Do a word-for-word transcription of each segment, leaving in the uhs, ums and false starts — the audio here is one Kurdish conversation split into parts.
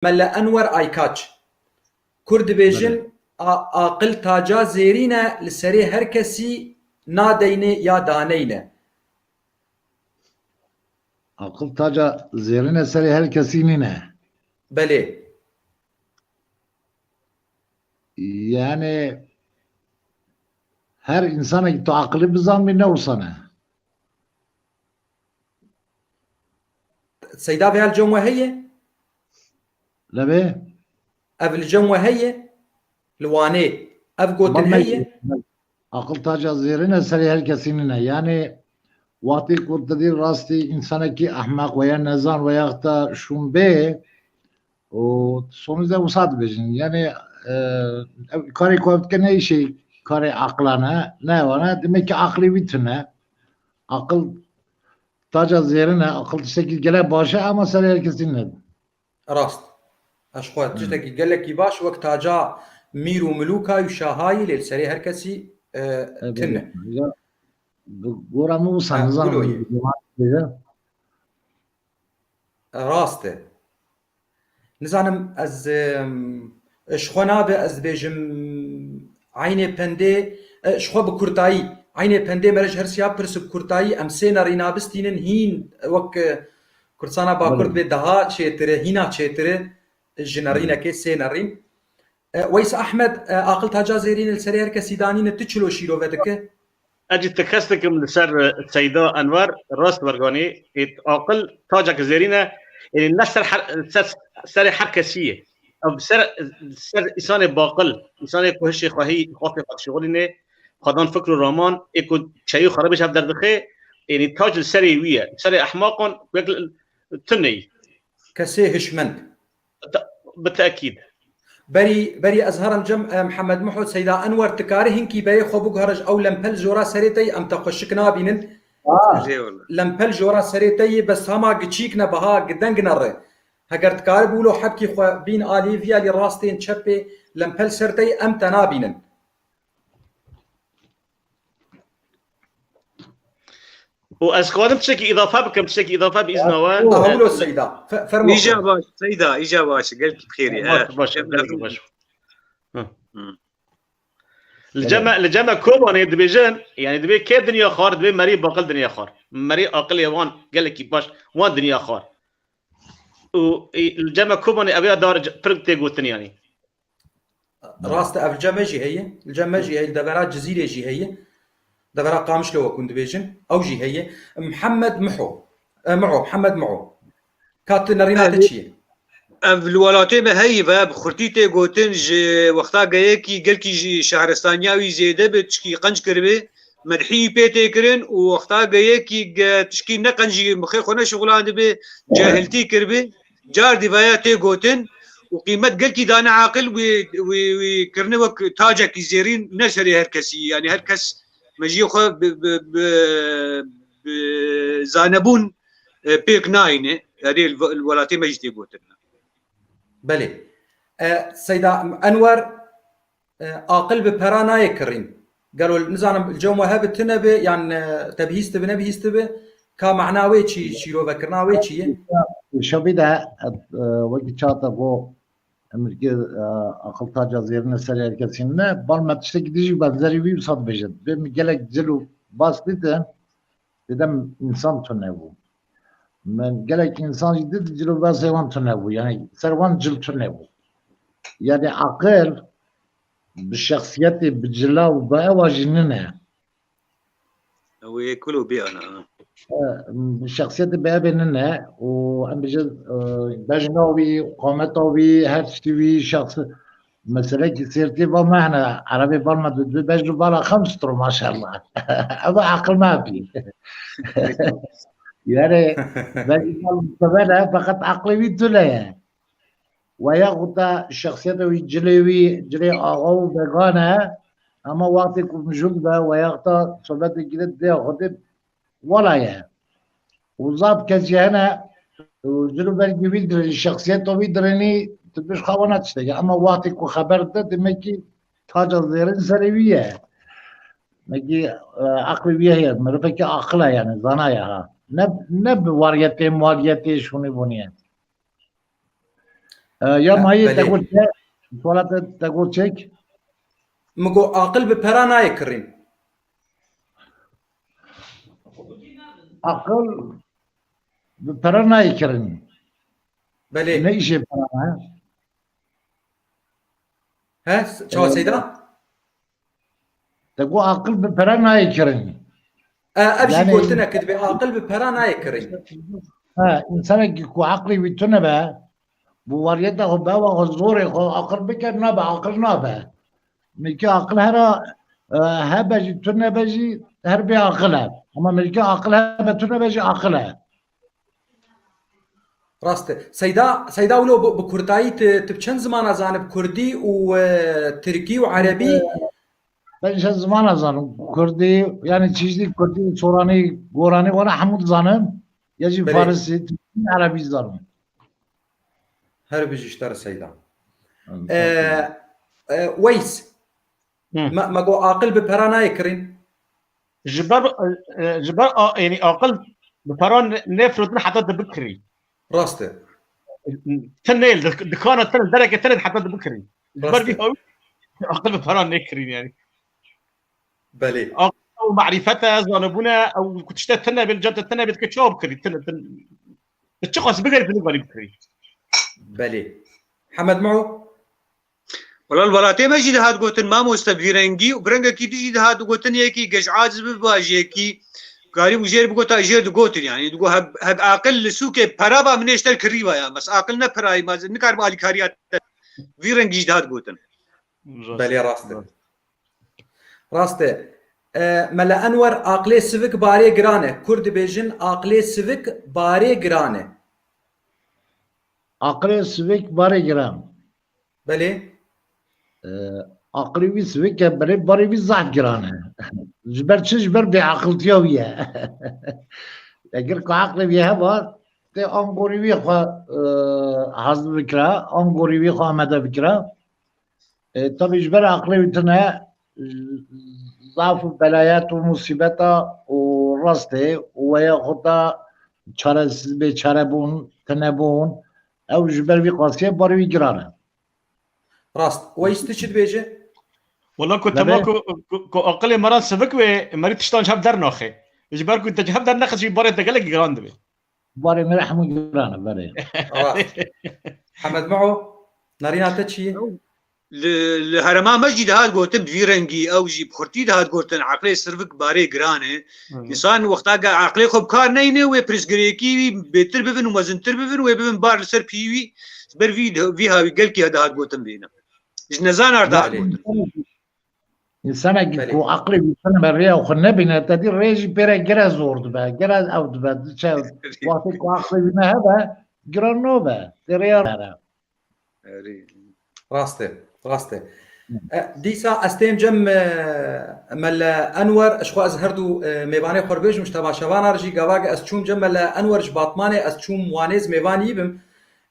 Mele Enwer Aykaç. Kur dibêjin, Belê. a-, aqil taca zêrîn e, li serê her kesî nadeyne ya daneyne. Aqil taca zêrîn e, serê her kesî nîne. Belê. Yani her insanekî tu aqilî bizanbî ne wisa ne. Seyda, vêya li cem we heye? Levê? Ev li cem we heye? Li Wanê. Ev gotin Bal heye? Aqil taca zêrîn e, serê her kesî nîne. Yani wextê ku tu dî rastî insanekî ehmeq veya nezan veya te şûn bê, û sonuçta wisa dibêjin. Yani, e, ev karê ku ev dike ne îşê karê aqilane, ne wana, demek ki aqilê wî tune. Aqil taca zêrîn e, aqil tiştekî gelek baş e, ama serê her kesî ne. Rast. Ez xwe Hmm. tiştekî gelekî baş wek taca mîr û milûka û şahayî lê li serê her kesî, e, E, tune. Bi gora min wisa Ha, nizanim wilo ye. Rast e. Nizanim ez, em, ji xwe nabe ez dibêjim eynê pendê, e, ji xwe bi kurtayî, eynê pendê mere ji her siya pirs bi kurtayî em sê nerîna bistînin hîn wek, e, Kurdistana Bakur Belê. dibê daha çêtir e, hîna çêtir e, ji nerînekê sê nerîn. E, Weys Ahmed, e, aqil taca zêrîn li serê her kesî danîne, tu çilo şîrove dike? Ez jî tekez dikim li ser, e, Seyda Enwer, rast werganî, ê aqil tacek zêrîn e, ê ne ser her, ser, serê her kesî ye. Ev ser, ser îsanê baqil, îsanê ku hişê xwe hî, xafê xwe dişixulîne, xwedan fikr û raman, ê ku çeyî xwe re bêje ev derdixe, ênî tac li serê wî ye. Serê ehmaqan, wek li, tune yî. Kesê hişmend. Te-, bi tekîd. Berî, berî ez herim cem, e, Mihemed Miho, Seyda Enwer, tu karî hinkî berê xwe biguhere ji ew lempel jora serê te yî, em te xweşik nabînin. Ah. Eyvallah. Lempel jora serê te yî, bes hema giçîk ne, biha gideng ne re. Heger tu karî bi wilo hebkî xwe bîn alî, vî alî rastên çepê lempel ser te yî, em te nabînin. Û ez xwadim tiştekî îdafe bikim, tiştekî îdafe bi îzna we. Aha, wilo Seyda. Fe-, fermo. Îca baş, Seyda, îca baş, gelkî bi xêrî, Baş, he. baş, Gelkî baş. Hı. Hı. Li cem me, li cem me Kobanê dibêjin, yani dibê kê dinya xwar, dibê merî baqil dinya xwar. Merî aqilê wan gelekî baş, wan dinya xwar. Û, e, li cem me Kobanê ev ya dar c-, pir tê gotin yani. Rast e, ev li cem me jî heye. Li cem me jî heye, li devera Cizîrê jî heye. Devera Qamişlo wekûn dibêjin. Ew jî heye. Mihemed Miho. E, Miho, Mihemed Miho. Ka tu nerîna te çi ye? Ev li welatê me heyî ve, bi xurtî tê gotin, ji wexta geyekî gelkî jî şehristaniya wî zêde be, tişkî qenc kiribe. Medhî pê tê kirin û wexta geyekî ge tişkî ne qencî mixê xwe ne şixulandibe, cehiltî kiribe, car dîvaya tê gotin û qîmet gelkî dane aqil wî, wî, wî kirine wek tacekî zêrîn ne serê her kesî. Yani her kes mejiyê xwe bi, bi, bi, bi zanebûn, e, pêk nayîne. Erê li we-, li welatê me jî tê gotin. Belê. E, Seyda Enwer, E, aqil bi pera nayê kirîn. Gelo nizanim li cem we hebe tune be, yan, e, te bihîstibe, nebihîstibe, ka mana wê çi, şîrovekirina wê çi ye? Şevî de, e, wekî çata got, em li, e, aqil taca zêrîn e, serê her kesî ne, bal me tiştekî dijî benzerî wî wisa dibêje. Dibê min gelek cil û bas dîtin, Didem însan tune bû. Min gelek însan jî dît, cil û basê wan tune bû. Yani ser wan cil tune bû. Yani aqil bi şexsiyetê, bi cila û bi ewa jî nine. Ew ê kul û bê ana, ha. E, bi şexsiyetê bi evê nine û em bijin, e, bejna wî, qameta wî, her tiştî wî şexsi-, Meselekî sêrtî va me hene, erebê bal me di, di bej û bala xem stro maşallah. Ev aqil me bî. Yani, belkî bal sever e, feqet aqlê wî tune ye. Weya xwe te şexsiyeta wî, cilê wî, cilê axa û vegan e, ama wextê ku mijûl be, weya xwe te sohbetê gire dê xwe dê wala ye. Û zaf kes jî hene, û cil û bergî wî direnî, şexsiyeta wî direnî, tu biş xwe wana tiştekî. Ema wextê ku xeber dide, demek ki taca zêrin serê wî ye. Demek ki, e, aqlê wî heye, mirivekî aqil e yani, zana ye ha. Ne, ne bi wariyetê, maliyetê, şûnê bûnê ye. E, ya Ha, mayê belê. Te got çek. Suala te, te got çek. Min got aqil bi pera nayê kirîn. Aqil bi pera nayê kirîn. Belê. Ne îşê pera ne? He, çawa Ee, Seyda? Te got aqil bi pera nayê kirîn. E, ev jî Yani gotinek e, dibê aqil bi pera nayê kirîn. Ha, insanekî ku aqilê wî tune be, bi wariyeta xwe, bi ewa xwe, zorê xwe aqil bike, nabe, aqil nabe. Mirkê aqil hera, e, hebe jî, tune be jî, her bê aqil e. Ama mirkê aqil hebe, tune be jî aqil e. Rast e. Seyda, Seyda wilo bi, bi kurdayî tu, tu bi çend zimana zanib? Kurdî û, e, tirkî û erebî? Ben çend zimana zanim. Kurdî, yani çeşitli kurdî, çoranî, goranî, wana hemû dizanim. Ya jî Belê. Farisî, tirkî, erebî zanim. Her bijî ji te re Seyda. Hı, E, sağ ol. E, Weys, Hı. me, me got aqil bi pera nayê kirîn. Ji ber, e, ji ber a, yani aqil bi pera ne-, nefrotin heta tu bikirî. Rast e. Tenê, dik-, dikana tenê, dereke tenê heta tu bikirî. Ji ber Rast e. vî hawî aqil bi pera nekirî yani. Belê. Aqil ew marîfet e, zanibûn e, ew ku tişte tune bê, li cem te tune bê, dike çawa bikirî? Tune, tune. Tu çi xwest bigerî, tu nikarî bikirî. Belê. Hemed Mao? Wela li welatê me jî dihat gotin, mamoste, bi vî rengî û bi rengekî din jî dihat gotin, yekî geş aciz bibe ji yekî, karî û jêr bigota, jêr digotin yani. Digo heb, heb aqil li sûkê pera ba, min ê ji te kirî ba ya. Bes aqil ne perayî, ma nikarim alîkariya te. Vî rengî jî dihat gotin. Belê, rast e. Rast e. E, Mele Enwer, aqilê sivik barê giran e. Kurd dibêjin, aqilê sivik barê giran e. Aqilê sivik barê giran. Belê. E, aqilê wî sivik e, belê barê wî zehf giran e. Ji ber çi? Ji ber bêaqiltiya wî ye. Eger ku aqilê wî heba, tê an gorî wî xwe, e, hazir bikira, an gorî wî xwe amade bikira. E, tabî ji ber aqilê wî tune, zaf û belayet û musîbeta û rastê û weya xwe ta çaresiz bê çare bûn, tune bûn, ew ji ber vî qasiyê barê wî giran e. Rast. Weys, tu çi dibêje? Wela ku Dibê- tema ku, ku, ku aqilê me re sivik wê, merî tiştan ji hev dernaxe. Ji ber ku te ji hev dernexe, jî barê te gelek giran dibe. Barê me re hemû giran e, berê. Rast. Hemed Mao, nerîna te çi ye? Li, li herêma me jî dihat gotin bi vî rengî, ew jî bi xurtî dihat gotin, aqilê sivik barê giran e. Hı. Însan wexta ke aqilê xwe bi kar neyne, wê pirsgirêkî wî bêtir bibin û mezintir bibin, wê bibin bar li ser piyî wî, ji ber vî, vî hawî gelkî dihat gotin bêne. Ji nezanar dihat Belê. gotin. Însanekî Belê. ku aqilê wî tune be, rêya xwe nebîne, te dî rê jî pê re gere zor dibe, gere ew dibe, diçe, wextê ku aqilê wî nehebe, giran nabe, tê rêya re. Erê. Rast e, rast e. E, dîsa ez têm cem, e, Mele Enwer, ji xwe ez her du, e, mêvanê xwe bêjim, ji temaşevanan jî gava ke ez çûm cem Mele Enwer ji Batmanê, ez çûm Wanê, ez mêvanî bim.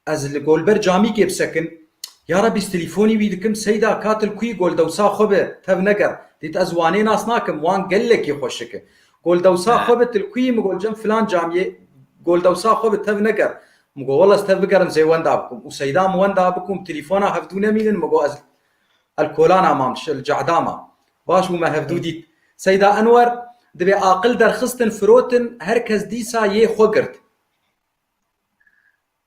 Ez li Golber Camîkê bisekin. Ya Rebî, ez telîfonî wî dikim, Seyda, ka tu li kuyî, gol dewsa xwe bi, tev neger. Dît ez Wanê nas nakim, Wan gelekî xweşik e. Gol dewsa xwe bi, tu li kuyî? Min got cem filan camiyê, gol dewsa xwe bi, tev neger. Min got, wela ez tev bigerim, zê wenda bikim. Û Seyda min wenda bikim, telîfona hevdû nemînin, min got, ez el kolana mam, li cehda ma. Baş bû me hevdû dît. Seyda Enwer, dibê aqil derxistin, firotin, her kes dîsa yê xwe girt.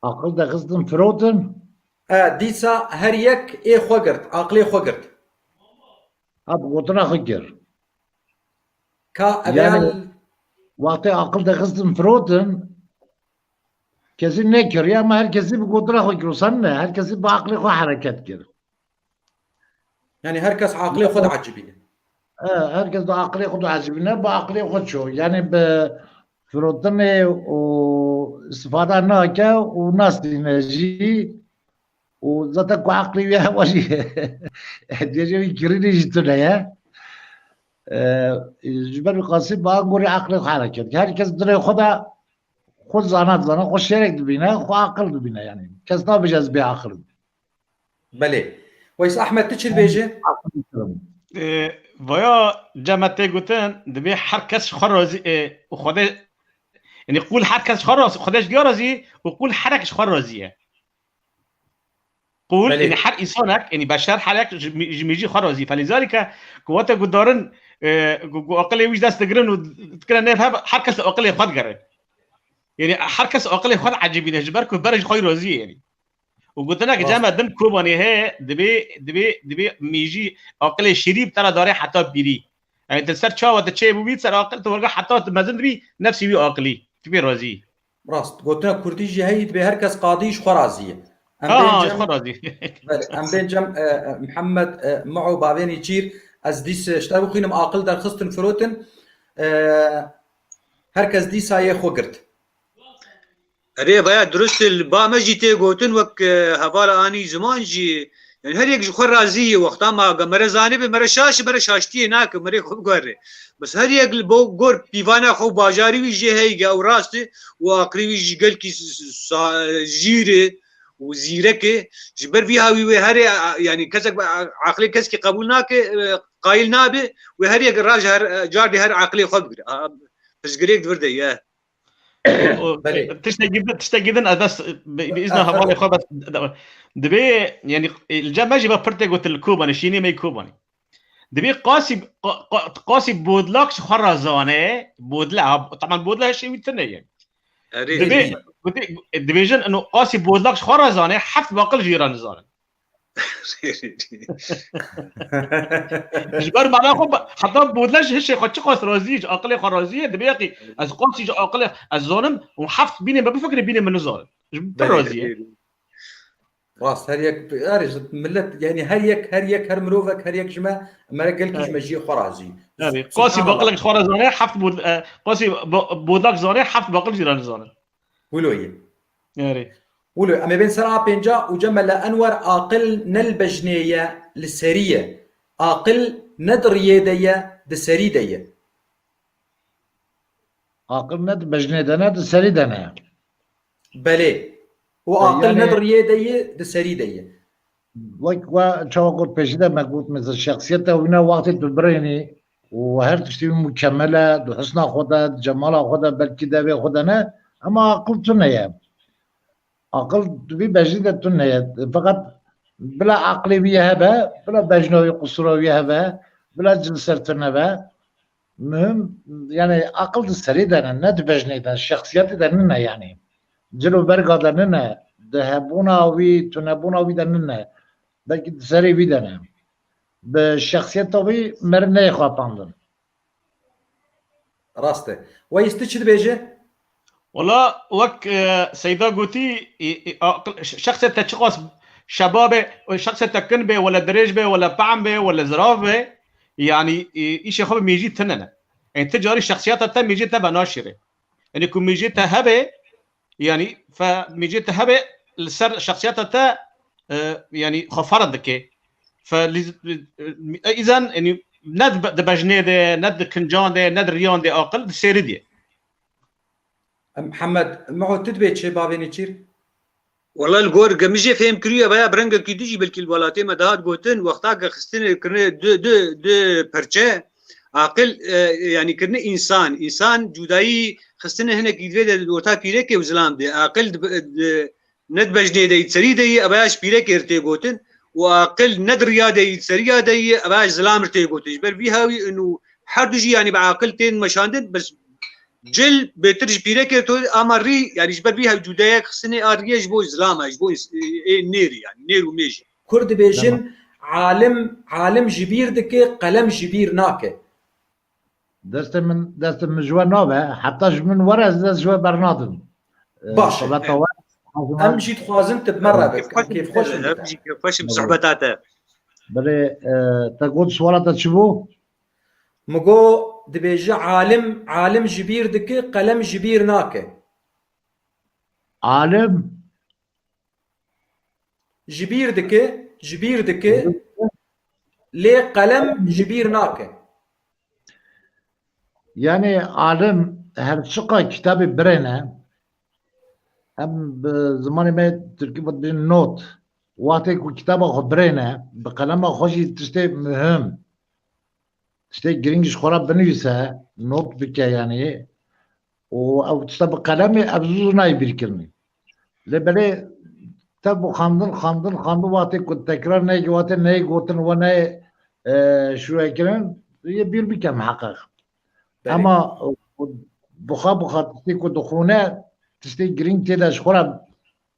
Aqil derxistin, firotin? E, dîsa her yek ê xwe girt, aqilê xwe girt. Ha, bi gotina xwe kir. Ka Yani, ev wextê aqil derxistin, firotin, kesî nekir, ya, ama her kesî bi gotina xwe kir, wisa ne, her kesî bi aqilê xwe hereket kir. Yani her kes aqilê xwe diecibîne. E, her kes di aqilê xwe diecibîne, bi aqilê xwe çû. Yani bi firotinê û istifade nake û nastîne jî û zaten ku aqilê wî hewa jî diyece wî kirînê jî tune ye. E, ji ber wî qasî bi an gorî aqilê xwe hereket. Her kes dilê xwe de xwe zana dizane, xwe şêrek dibîne, xwe aqil dibîne yani. Kes nabêje ez bêaqil im. Belê. Weys Ahmed, tu çi dibêjî? E, vaya cem me tê gotin, dibê her kes ji xwe razî, e, û Xwedê, yani qûl her kes ji xwe razî, Xwedê ji diya razî û qûl herek ji xwe razî ye. Qul, Belê. Yanî her însanek, yanî beşer herek ji mî-, ji mêjî xwe razî. Felîzalîke ku wate guhdarin, e, ku, ku aqilê wî ji dest digirin û dikine nêv hev, her kes aqilê xwe digere. Yanî her kes aqilê xwe diecibîne, ji ber ku berê ji xwe razî ye yanî. Û gotinek Rast. cem me din Kobanê heye, dibê, dibê, dibê mêjî aqilê şêrî bi te re dare heta pîrî. Yanî tu ser çawa tu çêbûbî, ser aqil tu werga heta tu mezin dibî, nefsî wî aqilî. Tu pê razî. Rast. Gotina kurdî jî heyî, dibê her kes qadî ji xwe razî ye. Em Ha, bên ha, cem, ji xwe razî. Belê, em bên cem, e, e, Mihemed, e, Miho bavênî çîr, ez dîs, e, ji te bixwînim, aqil derxistin firotin, e, her kes dîsa yê xwe girt. Erê, vaya dirust e, li ba me jî tê gotin, wek, e, hevala anî ziman jî, yani her yek ji xwe razî ye, wexta ma ge mere zanîbe, mere şaş, mere şaştiyê nake, mere xwe biguhere. Bes her yek li bo gor pîvana xwe û bajarî wî jê heyge ew rast e û aqilî wî jî gelkî s-, s-, sa-, jîr e û zîrek e. Ji ber vî hawî wê herê, a, yani kesek a, aqilê keskî qebûl nake, e, qayîl nabe, wê her yek raj her, e, cardê her aqilê xwe bigire. A, pirsgirêk di vir de ye. O, o, Belê. tiştekî din, tiştekî din ez bes, bi, bi îzna E, hevalê xwe bes, dibê, yani, e, li cem me jî ve pirtê gotin li Kobanê, şînê me yê Kobanê. Dibê qasî, qa-, qa-, qasî bodlak ji xwe re zane, bodle, ha, teman bodle hişê wî tune ye. Erê. Dibê, gotê, dibêjin, ino qasî bodlak ji xwe re zane, heft baqil jî re nizanin. Ji ber mala xwe, heta bodle ji hişê xwe çiqas razî ye, ji aqilê xwe razî ye, dibê yekî, ez qasî ji aqilê, ez zanim û heft bînê me bifikirê, bînê min nizanin. Ji pir razî ye. Rast, her yek, her millet, yani her yek, her yek, her mirovek, her yek ji me, mere gelkî ji me jiyê xwe razî. Erê, qasî baqilek ji xwe re zane, heft bod-, e, qasî bo-, bodlak zane, heft baqil jî re nizane. Wilo ye. Erê. Wilo, em ê bên ser a pênca û cem me li Enwer, aqil ne li bejnê ye, li serî ye. Aqil ne di riyê de ye, di serî de ye. Aqil ne di bejnê de ne, di serî de ne. Belê. Û E, aqil ne yani di riyê de ye, di serî de ye. Wek we çawa got pêşî de me got, mesela şexsiyeta wî ne wextê tu birênî û her tiştî wî mukemel e, di husna xwe de, di cemala xwe de, belkî devê xwe de ne, ama aqil tune ye. Aqil di vî bejnê de tune ye. Feqet bila aqilê wî hebe, bila bejna wî, qusura wî hebe, bila cil ser tune be. Muhim, yani aqil di serî de ne, ne di bejnê de, şexsiyetê de nine yani. Cil û berga de nine, di hebûna wî, tunebûna wî de nine. Belkî di serê wî de ne. Bi şexsiyeta wî meriv neyê xapandin. Rast e. Weys, tu çi dibêje? Wala wek, e, Seyda gotî, e, e, aqil, ş-, şexsê te çiqas şebab e, şexsê te kin be, wele dirêj be, wele pehm be, wele zirav be, yani, e, îşê xwe bi mêjî tune ne. Yani ti carî şexsiyeta te mêjê te venaşêre. Yani ku mêjê te hebe, yani fe mêjê te hebe li ser şexsiyeta te, e, yani xwe ferq dike. Fe lîz-, e, îzen, yani ne di be-, di bejnê de, ne di kincan de, ne di riyan de aqil, di serî de ye. Mihemed, Miho, tu dibê çi, bavê Nêçîr? Wela li gor ge min jê fêm kiriye, veya bi rengekî din jî belkî li welatê me dihat gotin, wexta ke xistine kirine du, du, du perçe, aqil, e, yanî kirine însan. Însan cudayî xistine hinekî divê de di orta pîrekê û zilam de. Aqil di, di, ne di bejnê de yî, di serî de yî, ev ya ji pîrekê re tê gotin û aqil ne di riya de yî, di seriya de yî, ev ya ji zilam re tê gotin. Ji ber vî hawî û her du jî, yanî bi aqil tên meşandin, bes cil bêtir ji pîrekê re tê, ama rî, yanî ji ber vî hawî cudayek xistinê a riyê ji bo zilam e, ji bo ins-, ê nêrî, yanî nêr û mêj e. Kur dibêjin, Tamam. alim, alim ji bîr dike, qelem ji bîr nake. Destê min, destê min ji we nabe, heta ji min were ez dest ji we bernadim. E, Baş e. Sohbeta we, Em jî dixwazin tu bi me re be, kêfxweş im, kêfxweş im. Em jî kêfxweş im sohbeta te. Belê, e, te got suala te çi bû? Min got, dibêje alim, alim ji bîr dike, qelem ji bîr nake. Alim? Ji bîr dike, ji bîr dike, lê qelem ji bîr nake. Yani alim her çiqa kitabê birêne, em bi zimanê me tirkî vat bêjin not. Wextê ku kitaba xwe birêne, bi qelema xwe jî tiştê muhim, tiştê girîng ji xwe re binivîse, not bike yani, û ew tişta bi qelemê ev zû zû nayê bîrkirinê. Lê belê Te bi xandin, xandin, xandin, wextê ku tekrar neyê, wextê neyê gotin we neyê, e, şûye kirin, yê bîr bike miheqeq. Belê. Ema, e, bixa, bixa tiştê ku dixwîne, tiştê girîng tê de ji xwe re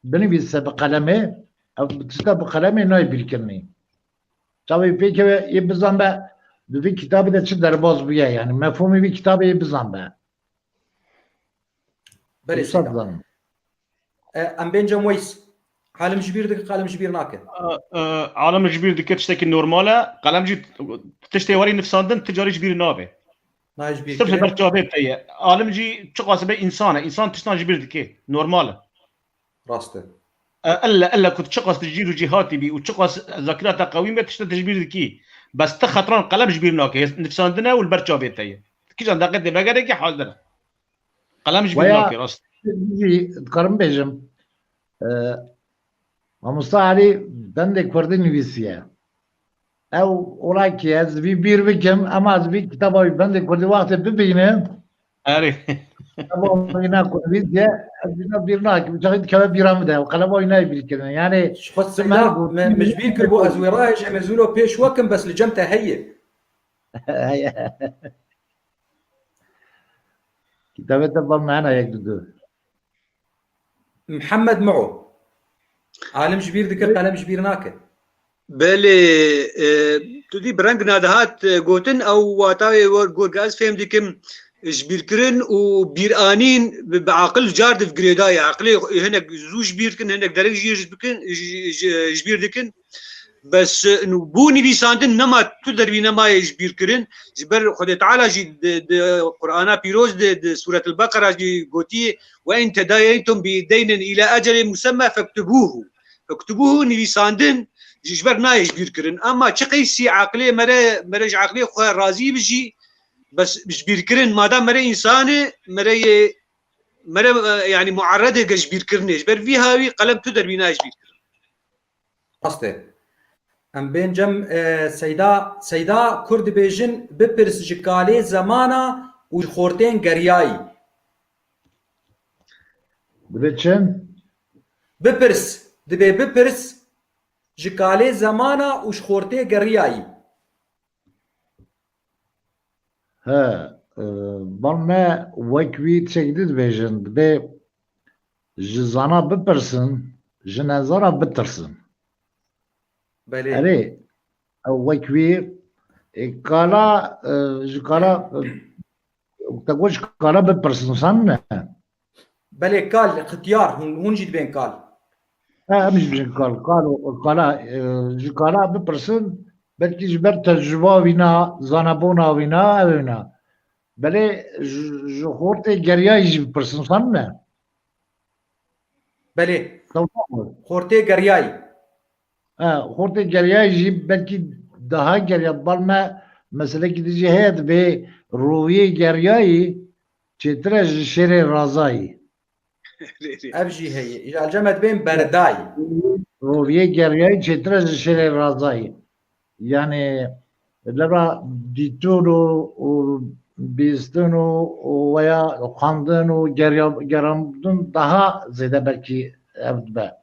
binivîse bi qelemê, ev tişta bi qelemê nayê bîrkirinê. Çavê pêkeve yê bizanbe, di vî kitabê de çi derbas bûye, yani mefhûmê vî kitabê yê bizanbe. Belê, Wisa Seyda. Dizanim. E, em bên cem Weys. Alim ji bîr dike, qelim ji bîr nake. E, e, alim ji bîr dike, tiştekî normal e. Qelim jî tiştê werî nifsandin, ti carî ji bîr nabe. Nayê ji bîr Sirf li kirin. Ber çavê te ye. Alim jî çiqas be însan e. Însan tiştan ji bîr dike. Normal e. Rast e. E, elle, elle ku tu çiqas tu jîr û cîhatî bî û çiqas zakira te qewî be, tişta tu ji bîr dikî. Bes ti xetran qelem ji bîr nake. Nifsandin e û li ber çavê te ye. Kîjan deqetê vegerekî hazir e. Qelem ji bîr Waya nake, rast. Jî dikarim bêjim, e, Mamosta Elî bendê kurdî nivîsiye. Ew olakî ez vî bîr bikim, ema ez vî kitaba wî bendê kurdî wextê bibînim, Erê. Kitaba wî ne ku nivîsiye, ez vîna bîr nakim. Çaxî dikeve bîra min de, ew qelema wî nayê bîr kirin. Yani, Ji xwe tu Seyda, meriv û me, me ji bîr kiribû, ez wê rahêjim, ez wilo pêş we kim, bes li cem te heye. Kitabê te bal me hene yek du du. Mihemed Miho. Alim ji bîr dike, qelem ji bîr nake. Belê, e, tu dî bi reng nadihat, e, gotin, ew wata wê wer got, ez fêm dikim, ji bîrkirin û bîranîn bi, bi aqil car div girêdayê. Aqilê hinek zû ji bîr dikin, hinek dereng jî ji bikin, ji, ji, ji bîr dikin. Bes, e, bû nivîsandin nema tu dervî nemayê ji bîr kirin. Ji ber Xwedê Teala jî di, di Qur'ana Pîroz de, di Sûretil Beqera jî gotiye, "Ve in tedayentum bi deynin ila ecelin musemma fektubuhu." Fektubuhu nivîsandin ji, ji ber nayê ji bîr kirin. Ama çi qeysî aqilê mere, mere ji aqilê xwe razî bi jî, bes ji bîr kirin, madem mere însan e, mere yê, mere, e, yani muarredê ge ji bîr kirinê. Ji ber vî hawî qelem tu dervî nayê ji bîr kirin. Rast e. Em bên cem, e, Seyda. Seyda, Kurd dibêjin, bipirs ji kalê zemana û ji xortên geriyayî. Dibe çend? Bipirs. Dibe bipirs ji kalê zemana û ji xortê geriyayî. He, e, bal me wek wî tiştekî din dibêjin, dibê ji zana bipirsin, ji nezana bitirsin. Belê. Erê, ew wek wî, e, kala, e, ji kala, e, te got ji kala bipirsin, san ne? Belê, kal, ixtiyar, hûn, hûn jî dibên kal. Ha, em jî bijin kal, kal û kala, e, ji kala bipirsin, belkî ji ber tecrûba wîna, zanebûna wîna, ew wîna. Belê ji, ji xortê geriyayî jî bipirsin, san ne? Belê. Tamam. Xortê geriyayî. Ha, xortê geriyayî jî belkî daha geriya, bal me meselekî din jî heye, dibê roviyê geriyayî çêtir e ji şêrê razayî. Ev jî heye. Îja cem e dibên berdayî. Roviyê geriyayî çêtir e ji şêrê razayî. Yani, lera dîtin û, û bîstin û, û weya xwendin û geriya-, gerandin daha zêde belkî ev dibe.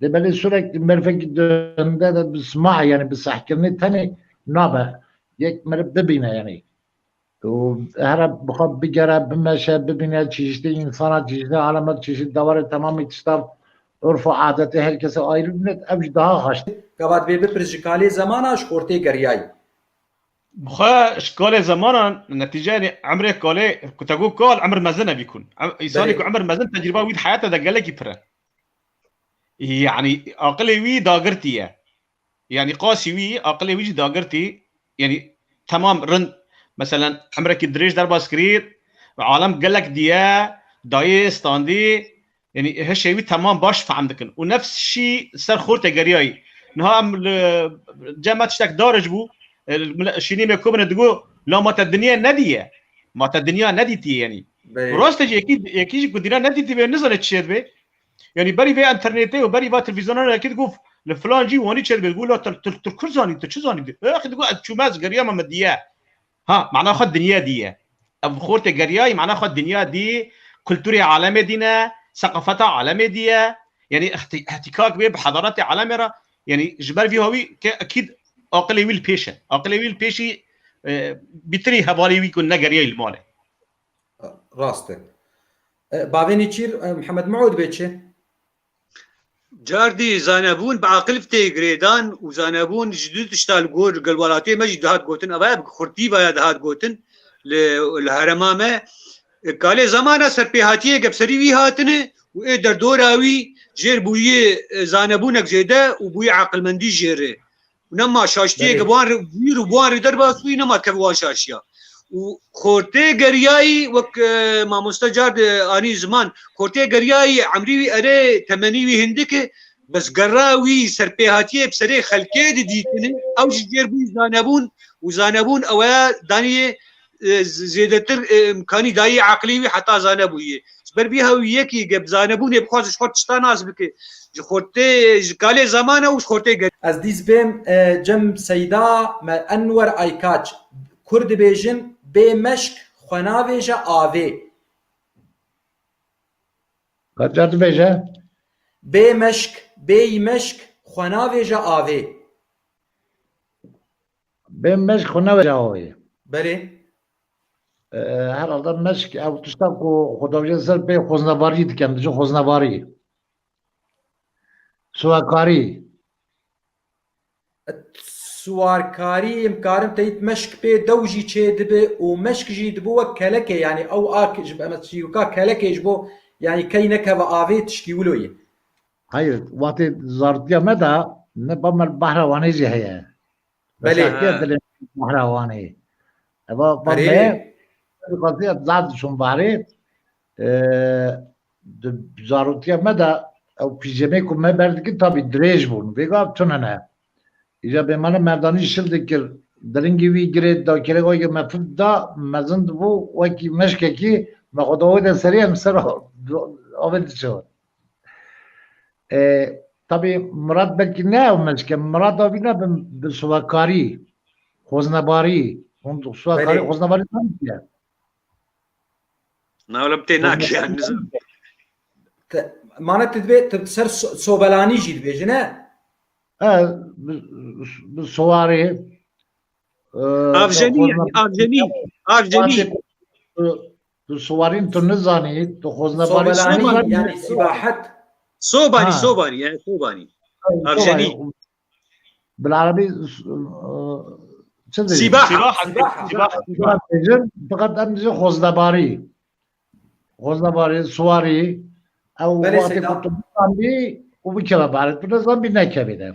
Lê belê sürekli merfekî dönde de bi sima, yani bi sehkirinê tenê nabe. Yek meriv bibîne yani. û here bixwe bigere, bimeşe, bibîne çeşitê însana, çeşitê alema, çeşit dewarê temamê tişta urf û adetê her kesê ayrı bibîne, ev jî daha xweş. Gava dibê bipirs ji kalê zemana, ji xortê geriyayî. Bixwe ji kalê zemana, netîce, yani emrê kalê, ku te got kal, emir mezin e bîkun. Em-, însanê Belê. Ku emir mezin, tecrûba wî di heyata de gelekî pir e. Yani aqilê wî dagirtî ye. Yani qasî wî, aqilê wî jî dagirtî, yani temam rind, meselen, emrekî dirêj derbas kirî, alem gelek diye, dayê standî, yani hişê wî temam baş fehm dikin. Û nefs şî ser xortê geriyayî. Niha em li cem me tiştek daric bû, e, mile-, şînî me komine digo, la ma te dinya nediye. Ma te dinya nedîtiye yani. Bê. Rast e jî yekî, yekî jî ku dîna nedîtî bê, nizane çi çê dibe. Yani berî vê internetê û berî va televîzyonanê yekî digot, li filan cî wanî çê dibe, digot, la tu, tu, tu kur zanî, tu çi zanî? Ex, digot, ez çûme, ez geriyama me diye. Ha, mana xwe dinya diye. Ev xortê geriyayî, mana xwe dinya dî, kulturê alemê dî ne, seqafeta alemê diye. Yanî ihti-, ihtikak bê bi hedaretê alemê re, yanî ji ber vî hawî ke ekîd aqilê wî li pêş e. Aqilê wî li pêşî, e, bîtirî hevalê wî ku negeriya li malê. Rast e. E, bavê Nêçîr, e, Mihemed Miûd bê çi? Cardî zanebûn bi aqil tê girêdan û zanebûn ji du tişta li gor gel welatê me jî dihat gotin. Eva bi xurtî vaya dihat gotin li, li herêma me. Kalê zamana serpêhatiyê ge bi serî wî hatine û ê derdora wî jêr bûyî, e, zanebûnek zêde û bûyî aqilmendî jêr e. Û nema şaştiyê Belê. ge bi wan re, wî û bi wan re derbas bûyî, nema dikeve wan şaşiya. Û xortê geriyayî wek, e, mamoste car de anî ziman, xortê geriyayî emrî wî erê temenî wî hindik e, bes gera wî serpêhatiyê bi serê xelkê didîtine, ew jî jêr bûyî zanebûn û zanebûn ew ya daniyê, e, z-, zêdetir, e, imkanî dayî aqilî wî heta zanebûyê. Ji ber vî hewî yekî ge bi zanebûnê bixwaze ji xwe tişta nas bike, ji xortê, ji kalê zamana û ji xortê ger- Ez dîs bêm, e, cem Seyda me Enwer Aykaç. Kur dibêjin, bê meşk xwe navêje avê. Ka car dibêje? Bê meşk, bêyî meşk xwe navêje avê. Bê meşk xwe navêje avê. Belê. E, herhalde meşk ew tişta ku xwe dawêje ser bê xweznevarî dikin, dijî xweznevarî. Siwakarî. Siwarkarî, em karin teyît meşk pê dew jî çê dibe û meşk jî dibe wek kelekê, yanî ew a k-, ji, em çîroka kelekê ji bo, yanî key nekeve avê tişkî wilo ye. Hayır, wextê zartiya me de ne ba me Behra Wanê jî heye. Belê. Mesela, dilê Behra Wanê. Eva, ba Erê. me, qazîya zad şun bahrê, e, di zarotiya me de ew pîjemê ku me berdikin tabî dirêj bûn. Vêga tune ne. Îca bêmane merdanî şil dikir. Diringî wî girê da kerê wayge me fik da mezin dibû wekî meşkekî me xwe da wê de serê em ser avê diçin. E, tabî Murat belkî ne ew meşke. Murat da vîna bi, bi siwakarî, xweznebarî. Hûn siwakarî, Belê. xweznebarî tanî ye. Na, wele bi tê Xwezne- nakê, yani, nizam. Te, mane tu dibê, tu ser so-, sobelanî jî dibêjî, ne? E, bi, bi siwarê, e, Avjenî, xwezne- yani, avjenî, avjenî. Tu siwarîn tu nizanî, tu xweznebarî Sobelanî, nizanî. yani, sîbahet. Sobanî, Ha. sobanî, yani, sobanî. Avjenî. Sobanî. Bil erebî, e, çi dibêjin? Sîbah. Sîbah, Sîbah. sîbah, sîbah. Sîbah dibêjin, feqet em dibêjin xweznebarî. Xweznebarî, siwarî, ew Belê wextê Seyda. ku tu bizanbî û bikeve barê, tu nezanbî nekevî de.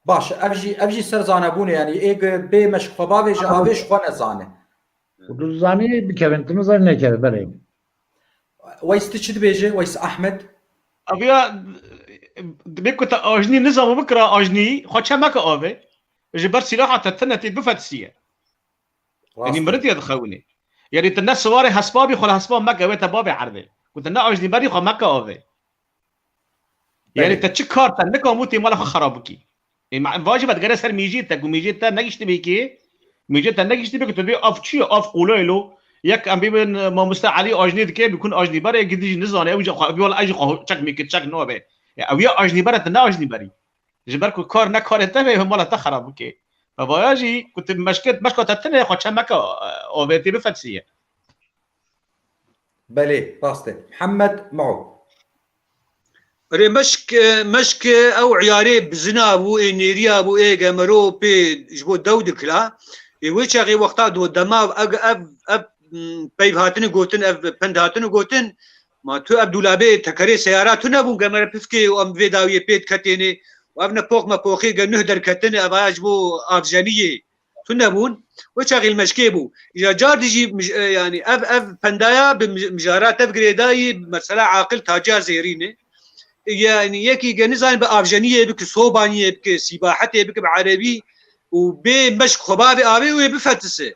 Baş, ev jî, ev jî ser zanebûnê, yanî ê ge bê meşk xwe bavêje, avê ji xwe nezane. Û tu zanî bikevin, tu nizanî nekevin, belê. Weys, tu çi dibêje, Weys Ahmed? Aviya, dibê ku te ajnî nizam bikira ajnî, xwe çe meke avê. Ji ber sîlaha te tine tê bifetisiye. Rast Yanî e. miritiye dixewinê. Yanî tu ne siwarê hespa bî, xwe li hespa meke, wê te bavê erdê. Ku tu ne ajnî berî, xwe meke avê. Yanî Belê. te çi kar te nikamû tê mala xwe xerab bikî. Ê, ma-, vajî ve digere ser mîjê te, ku mîjê te negiştibê kê, mîjê te negiştibê ku tu dê av çi ye, av qolayê lo. Yek em bibin, e, mamoste Elî ajnê dike, bikun ajnî bere, gidî jî nizane, ew jî xwe, ew jî xwe çek mîkir, çek nabe. Ya, ew ya ajnî bere, tu ne ajnî berî. Ji ber ku kar ne karê te be, mala te xerab bike. Vaya jî ku tu meşket, meşka te tine, xwe çe meke, e, avê tê bifetisiye. Belê, rast e. Mihemed Mao. Erê, meşk, e, meşk, e, ew îyarê bizina bû, ê nêriya bû, ê gemero pê ji bo dew dikila. Ê wê çaxê wexta do dema ev, ev, ev, m, peyv hatine gotin, ev pend hatine gotin. Ma tu ev dûlabê tekerê seyara tune bûn, gemere pifkê û em vê dawiyê pê diketêne. Û ev ne pox me poxê ge nuh derketine, ev aya ji bo avjeniyê. Tune bûn, wê çaxî li meşkê bû. Îja car dijî mij-, e, yanî ev, ev pendaya bi mij-, mijara tev girêdayî, mesela aqil taciya zêrîne. Yanî yekî ge nizane bi avjeniyê bike, sobaniyê bike, sîbahetê bike bi erebî û bê meşk xwe bavê avê wê bifetise.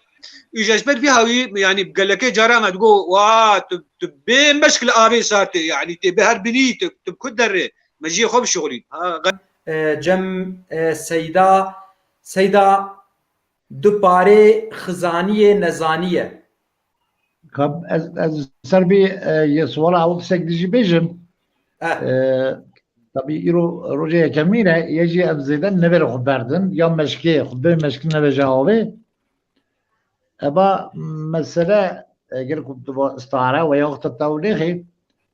Îja ji ber vî hawî, yanî gelekê cara me digo, wa, tu, tu bê meşk li avê sar tê, yanî tê bi her binî, tu, tu bi ku derê, mejiyê xwe bişixulîn. Ha, E, cem, e, Seyda, Seyda, du parê xizaniyê nezaniye. Ka ez, ez ser vî, e, yê suala ew tiştek dijî bêjim. Eh. E, tabî îro rojê yekemîn e, yê jî ev zêde nebe li xwe berdin, ya meşkê, xwe bê meşkê nebe ji avê. Eva mesele, eger ku tu va istare ve ya wexta te ew nêxê,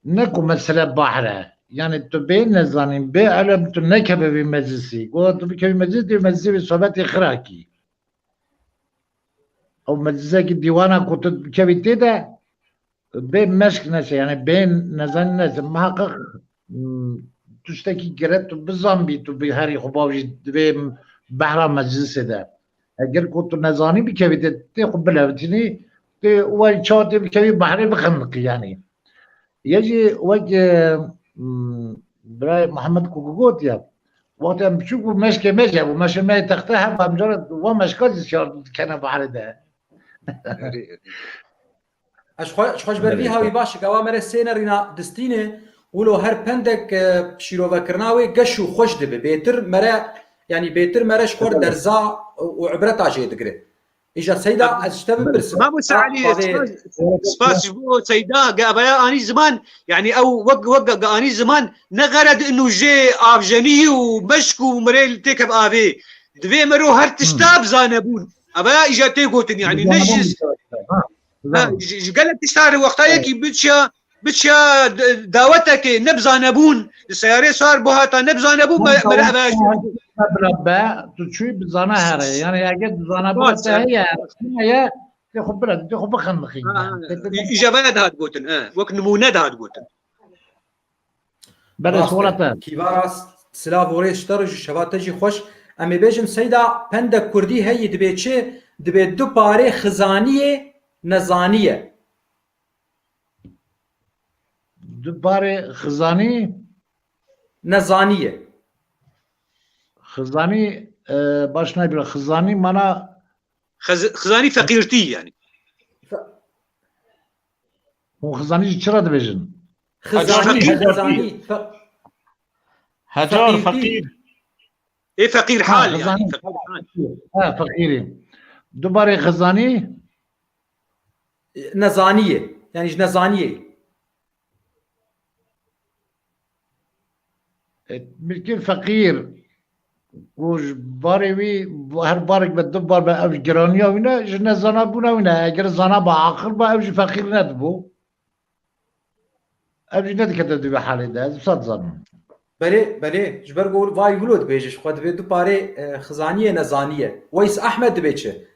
ne ku mesele bahr e. Yani tu bê nezanîn, bê elem tu nekeve vî meclisî. Ku tu bikevî meclis, dê meclisê vî sohbetê xirakî. Ew meclisekî dîwana ku tu bikevî tê de, bê meşk neçe, yani bê nezanîn neçe. Miheqeq, hmm, tiştekî gere tu bizanbî, tu bi herî xwe bavjî divê behra meclisê de. Eger ku tu nezanî bikevî tê, tê xwe bilevitînî, tê wayî çawa tê bikevî behrê bixindiqî yani. Yê jî wek, e, m, birayê Mihemed ku got ya, wextê em biçûk bû meşkê me jî hebû, meşê me yê texte hebû, em cara wa meşka jî şiyar dikene bahrê de. Erê, erê. Ez xwe, ji xwe ji ber vî Belê. Hawî baş, gawa me re sê nerîna distîne, wilo her pendek, e, şîrovekirina wê geş û xweş dibe. Bêtir me re, yanî bêtir me re ji xwe re Belê. Derza û ibreta jê digire. Îja Seyda, ez ji te bipirsim. Mamoste Ta Elî, bavê spas, spas ji bo Seyda, gavaya anî ziman, yani ew wek, wek ga, ga anî ziman, ne xered inu jê avjenî û meşk û mirê li têkev avê. Divê mero her tişta Hmm. bizane bûn. Avaya îja tê gotin, yani ne Bizane ji, bûn. Ha, ha, bizane. Ji, ji gelek tişta re wexta Evet. yekî biçiya, biçiya d-, dawetekê nebizane bûn, li seyarê sar bihata nebizane bûn, me, me re eve. Bila be, tu çûyî bizane here. Yani eger bizane bûn te heye, heye, tê xwe bire, tê xwe bixindiqî. Ha, ha. Îja ve dihat gotin, he. Wek nimûne dihat gotin. Belê, Rast e. Sola te. Kîva rast, silav û rêz ji te re, ji şeva te jî xweş. Em ê bêjin Seyda, pendek kurdî heyî dibê çi? Dibê du parê xizaniyê nezaniyê. Du parê xizanî? Nezaniyê. Xizanî, e, baş nayê bira. Xizanî mana Xez-, xizanî feqîrtî yani. Fe- Hûn xizanî jî çira dibêjin? Xizanî, Hecar feqîr. Xizanî, fe- Hecar feqîrtî. Feqîr. Ê feqîr Ha, hal yani, xizanî. Feqîr hal. Ha, feqîrî. Du parê xizanî? Nezaniyê. Yani ji nezaniyê. E, mirkê feqîr, ku ji barê wî, her barek be du bar be, ev ji giraniya wî ne, ji nezanabûna wî ne. Eger zanaba aqil ba, ev jî feqîr nedibû. Ev jî nedikete di vê halê de, ez wisa dizanim. Belê, belê, ji ber ku vay wilo dibêje, ji xwe dibê du parê, e, xizaniyê nezaniyê. Weys Ehmed dibê çi?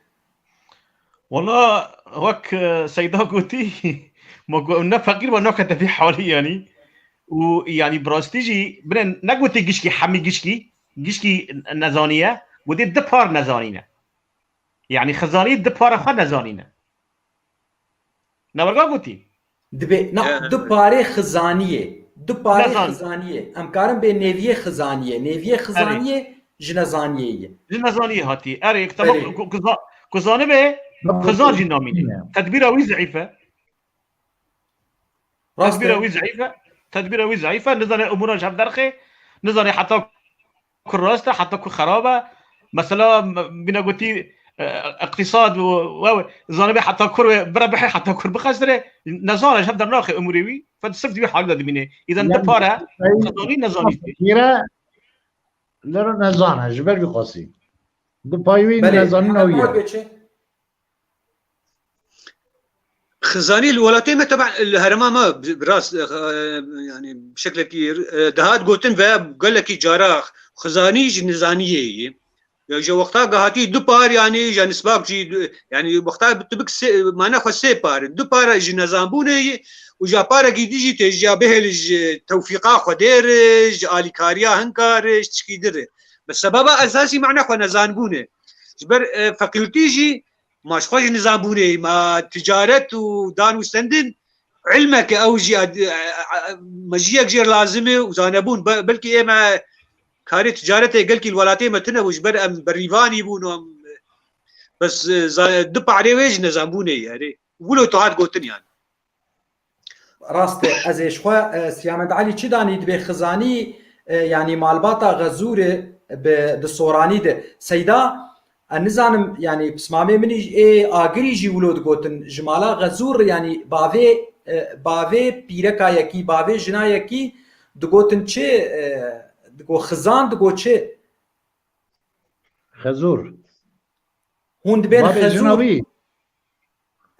Wala, wek, e, Seyda gotî, ma gu-, ne feqîr ve nakete vî halî yanî. Û yanî bi rastî jî, binê negotî gişkî, hemî gişkî, gişkî nezanî ye, gotî du par nezanî ne. Yanî xizanî du para xwe nezanî ne. Ne werga gotî? Dibê, na, He, he, du he. parê xizaniyê. Du parê Nezan. xizaniyê. Em karin bê nêviyê xizaniyê. Nêviyê Erê. xizaniyê ji nezaniyê ye. Ji nezaniyê hatî. Erê, tamam, Erê. ku, ku za-, ku zanibe, Tamam. xizan jî namîne. Tedbîra wî zeîf e. Rast Tedbîra e. wî zeîf e. Tedbîra wî zeîf e. Nizane umûra ji hev derxê. Nizane heta ku rast e, heta ku xerab e. Mesela, m-, bîne gotî, e, iqtîsad û, we, we, zanibe heta kur wê bire bihê, heta kur bixesire. Nezane, ji hev dernaxe umûrê wî. Fe sirf di wî halî de dimîne. Îden Yani, dipare, Seyîd xizanî nezanî. Fakîre, lero nezane, ji ber vî xwesî. Di payî wî Belê, nezanîn ew ye. Hemad bê çi? Xizanî li welatê me, teben li herêma me bi, bi rast, e, yani bi şeklekî, e, dihat gotin ve gelekî cara xizanî ji nizaniyê ye. Ya ji wexta ku hatî du par, yani ji nisbak jî du, yani wexta tu bik sê, mane xwe sê par, du par ji nezanbûnê ye û ja parekî dî jî tê ji ya bihêl ji tewfîqa Xwedê re, ji alîkariya hinkar re, ji tişkî dir re. Bi sebeba esasî mane xwe nezanbûnê. Ji ber, e, feqîrtî jî Ma ji xwe jî nizanbûnê, ma ticaret û dan û stendin ilmeke ew jî, e, e, e, mejiyek jê lazim e û zanebûn. Be-, belkî ê me karê ticaretê gelkî li welatê me tune bû, ji ber em berîvanî bûn û em, bes, e, za-, du parê wê ji nezanbûnê ye, erê. Wilo tu hat gotin yani. Rast e, ez ê ji xwe, e, Siyamed Elî çi danî dibê xizanî, e, yanî malbata Xezûrê bi, di Soranî de. Seyda, e, nizanim, yanî pismamê min î ê Agirî jî wilo digotin, ji mala Xezûr, yanî bavê, e, bavê pîreka yekî, bavê jina yekî, Digotin çi? E, digo xizan, digo çi? Xezûr. Hûn dibên Babê jina xezûr. Wî.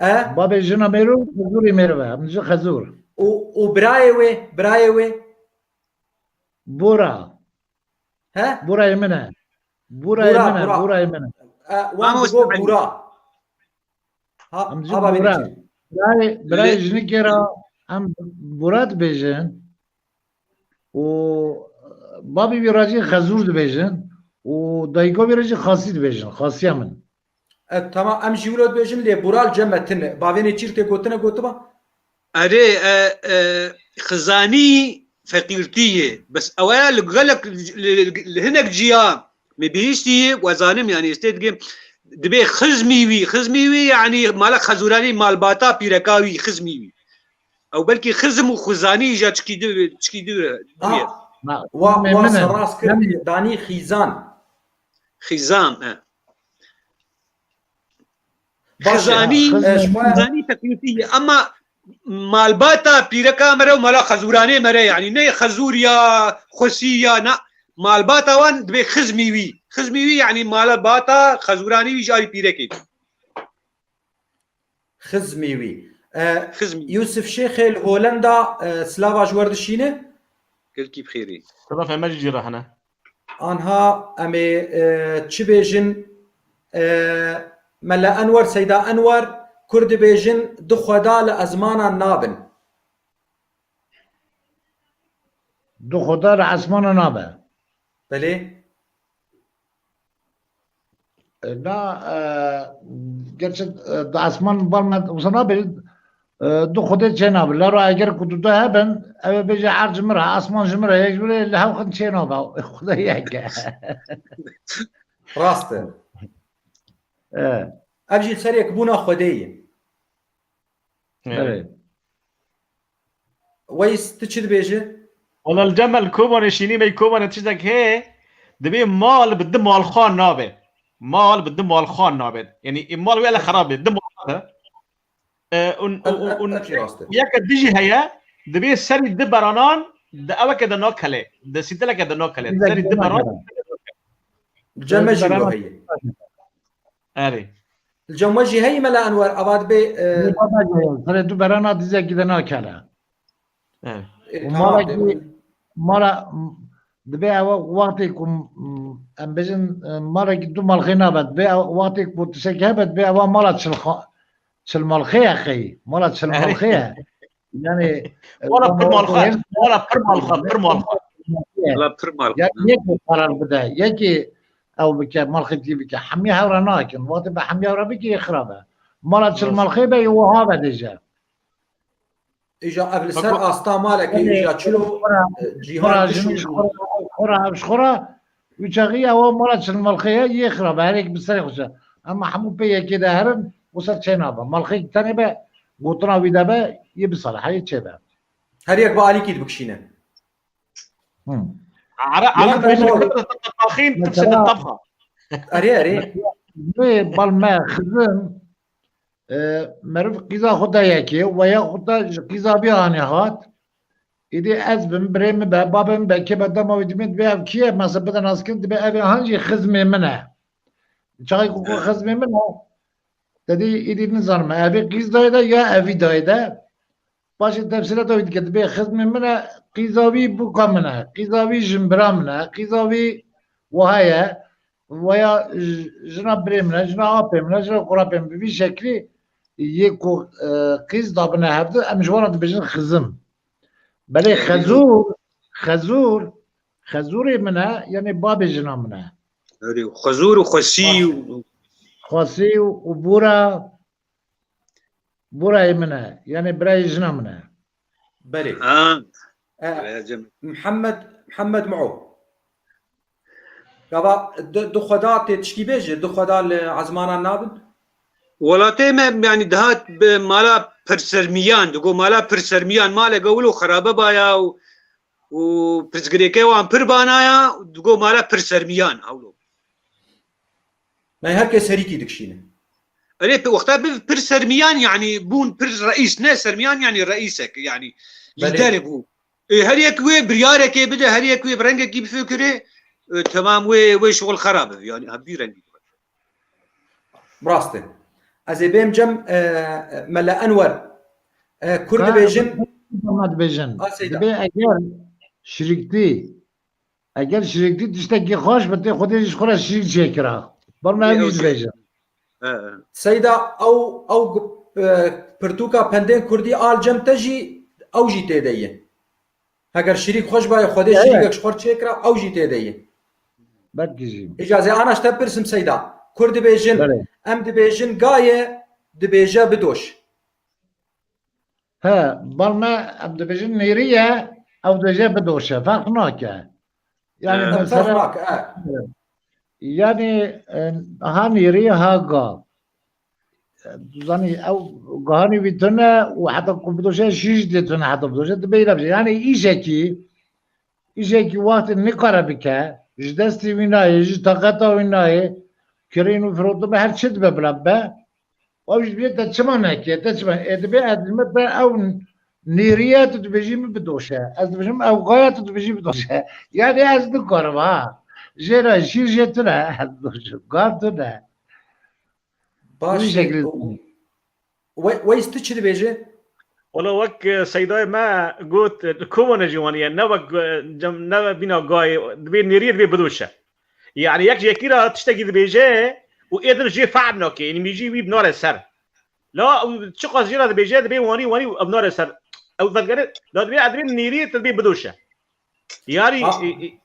E? Babê jina mêrû, xezûrê mêrû e. Em ji xezûr. Û, û birayê wê, birayê wê. Bora. He? Borayê min e. Borayê Bora, min e. Bora. Borayê min e. E, wan digo Bora. Ha, Em ji ha babê Bora. Nêçîr. Birayê, birayê Lê- jinikê re em Bora dibêjin. Û babê wî re jî xezûr dibêjin. Û dayika wî re jî xasî dibêjin. Xasiya min. E, tamam, em jî wilo dibêjin lê Bora li cem me tine. Bavê Nêçîr tê gotine gotiba? Erê, e, e, xizanî feqîrtî ye. Bes ew ya li gelek, li, li, li hinek ciya me bihîştî ye, we zanim yani, ez tê digim, dibê xizmî wî, xizmî wî yani mala xezûranî, malbata pîreka wî, xizmî wî. Ew belkî xizm û xizanî ja çikî di, çikî di, Ha, diye. Na, wa, me wa min e. serrast kir, Em- danî xîzan. Xizan, e. Baş e. Xizanî, E, ji xwe xizanî feqîrtî ye. Ama malbata pîreka me re û mala xezûranê me re, yani ne xezûr ya, xwesî ya, na. Malbata wan dibê xizmî wî. Xizmî wî yani malbata xezûranî wî ji alî pîrekê. Xizmî wî. E, Xizmî. Yusuf Şêxê li Holenda, e, silava ji we re dişîne? Gelkî bi xêrî. Silav heme jî re hene. Anha em ê, e, çi bêjin? E, Mela Enwer, Seyda Enwer, Kurd dibêjin, du xweda li ezmanan nabin. Du xweda li esmana nabe. Belê. E, na, e, gerçi, e, di esman bar me wisa nabêjin, e, du xwedê çê nabe. Lero eger ku du de hebin, ew ê bêje erd ji min re, esman ji min re, yek ji min re, li hew xin çê nabe. Xwedê yek e. Rast e. E, Ev jî li ser yekbûna Xwedê ye. evet. Weys, tu çi dibêjî? Wala li cem me li Kobanê şînî me Kobanê tiştek hê, dibê mal bi di malxan nabe. Mal bi di malxan nabe. Yani ê mal wê ele xerab be. Di malxan. E, un, un, un, un, Ev jî rast e. yeke dijî heye, dibê serî di beranan, di eweke de nakele. Di sîteleke de nakele. Serî di beran. Li cem me jî wilo heye. Erê. Li cem we jî heyî Mela Enwer, ava dibê, e, Serê du berana dizekî de nakele. Evet. e, Û tamam, malekî de- mala dibê ew wextê ku, m, em bêjin, e, malekî du malxê nabe, dibê ew wextê ku tiştekî hebe, dibê ewa mala çil xa-, çil malxê ye xeyî. Mala çil malxê ye. Yani, e, Mala wan pir o malxan. hêr- Mala pir malxan. Pir malxan. La pir mal. Ya yekê karar bide, yekê ew bike, malxetî bike. Hemî hewra nakin. Wextê be hemî hewra bike, yê xirab e. Mala çil Rast. malxê be, yê wiha be dêje. Îja ev li ser Bak, asta malekê, Yani, îja çilo, xora, e, cîhan xora, tişt jin, û- xora, xora, ev ji xora, û çaxî ewa mala çil malxê ye, yê xirab e. Her yek bi serê xwe çe. Ama hemû pê yekê de herin, wisa çê nabe. Malxê tenê be, gotina wî de be, yê bi salihayê çê be. Her yek bi alîkî dibikişîne. Hı. Ara, ara Yeni bêjin baba- tabxîn, Mesela- tibsete tabxa. Erê, erê. Vê bal me xizim, e, meriv qîza xwe de yekê, we ya xwe de ji qîza bî anê hat. Îdî ez bim, birê min be, babê min be, kê be, dema wî dibê, dibê ev kî ye? Mesela bide naskin, dibê ev ê han jî xizmê min e. Çaxê ku xizmê min e, te dî îdî nizanim, ev ê qîz dayê de ya evî dayê de. Paşê tefsîlata wî dike, dibê xizmê min e, qîza wî bûka min e, qîza wî jinbira min e, qîza wî wiha ye, weya j-, jina birê min e, jina apê min e, jina kurapê min, bi vî şeklî yê ku, e, qîz dabine hevdi, em ji wan re dibêjin xizim. Belê xezûr, xezûr, xezûrê min e, yanê babê jina min e. Erê, xezûr û xwesî û Xwesî û, û bûra, bûrayê min e, yanê birayê jina min e. Belê. Ha. E, Erê, cem. Mihemed, Mihemed Muo. Gava du, du xweda tê tişkî bêje, du xweda li ezmanan nabin? Welatê me, yani, dihat bi mala pirsermiyan, digo mala pirsermiyan, maleke wilo xerabe baya û, û pirsgirêke wan pir banaya, digo mala pirsermiyan, hewlo. Me her kes herîkî dikişîne. Erê, pe-, wexta bi pirsermiyan, yani, bûn pir reîs, ne sermiyan, yani, reîsek, yani, Belê. lîderê bû. E, her yek wê biryarekê bide, her yek wê bi rengekî bifikire, e, temam wê, wê şixul xera bibe. Yani, ha, vî rengî bibe. Rast e. Ez ê bêm cem, e, Mele Enwer. E, Kur Ka dibêjin. Ka dibêjin. A, Seyda. Dibê eger şirîktî, eger şirîktî tiştekî xweş be, tê Xwedê ji xwe re şirîk çêkira. Bar me Ê, ev jî okey. Dibêjin. He, he. Seyda, ew, ew gu-, e, pirtûka pendên kurdî al cem te jî, ew jî tê de ye. Heger şirîk xweş baye, Xwedê Evet. şirîkek ji xwe çêkira, ew jî tê de ye. Belkî jî. Îca ez ê ana ji te pirsim Seyda. Kur dibêjin, Belê. Em dibêjin gaye, dibêje bidoş. He, bal me, em dibêjin nêrî ye, ew dibêje bidoşe. Ferq nake. Yani He. Ferq mesela nake, he. Yani, e, ha nêrî, ha ga. Tu zanî, ew gahanî wî tune û heta ku bidoşe, şîş dê tune heta bidoşe, tu bêyî nebişe. Yani îşekî, îşekî wextê nikare bike, ji destê wî nayê, ji taqeta wî nayê, kirîn û firotin be, her çi dibe bila be, ew jî dibê te çima neke, te çima, ê dibê ez me te ew nêrî ye, tu dibêjî min bidoşe. Ez dibêjim ew ga ye, tu dibêjî bidoşe. Yani ez nikarim ha. Jê re şîr jê tune, ez dibêjim, ga tune. Baş Wî şeklî. We-, Weys, tu çi dibêje? Wala wek, e, Seydayê me got, e, li Kobanê jî waniye, ne wek, e, cem-, ne bîna gayê, dibê nêrî ye, dibê bidoşe. Yani yek ji yekî re tiştekî dibêje û ê din jê fehm nake, yani mîjî wî binare ser. La ew çiqas jê re dibêje, dibê wanî, wanî ew nare ser. Ew vedigerê, la dibê, dibê nêrî ye, dibê bidoşe. Yani, Ha. e, e,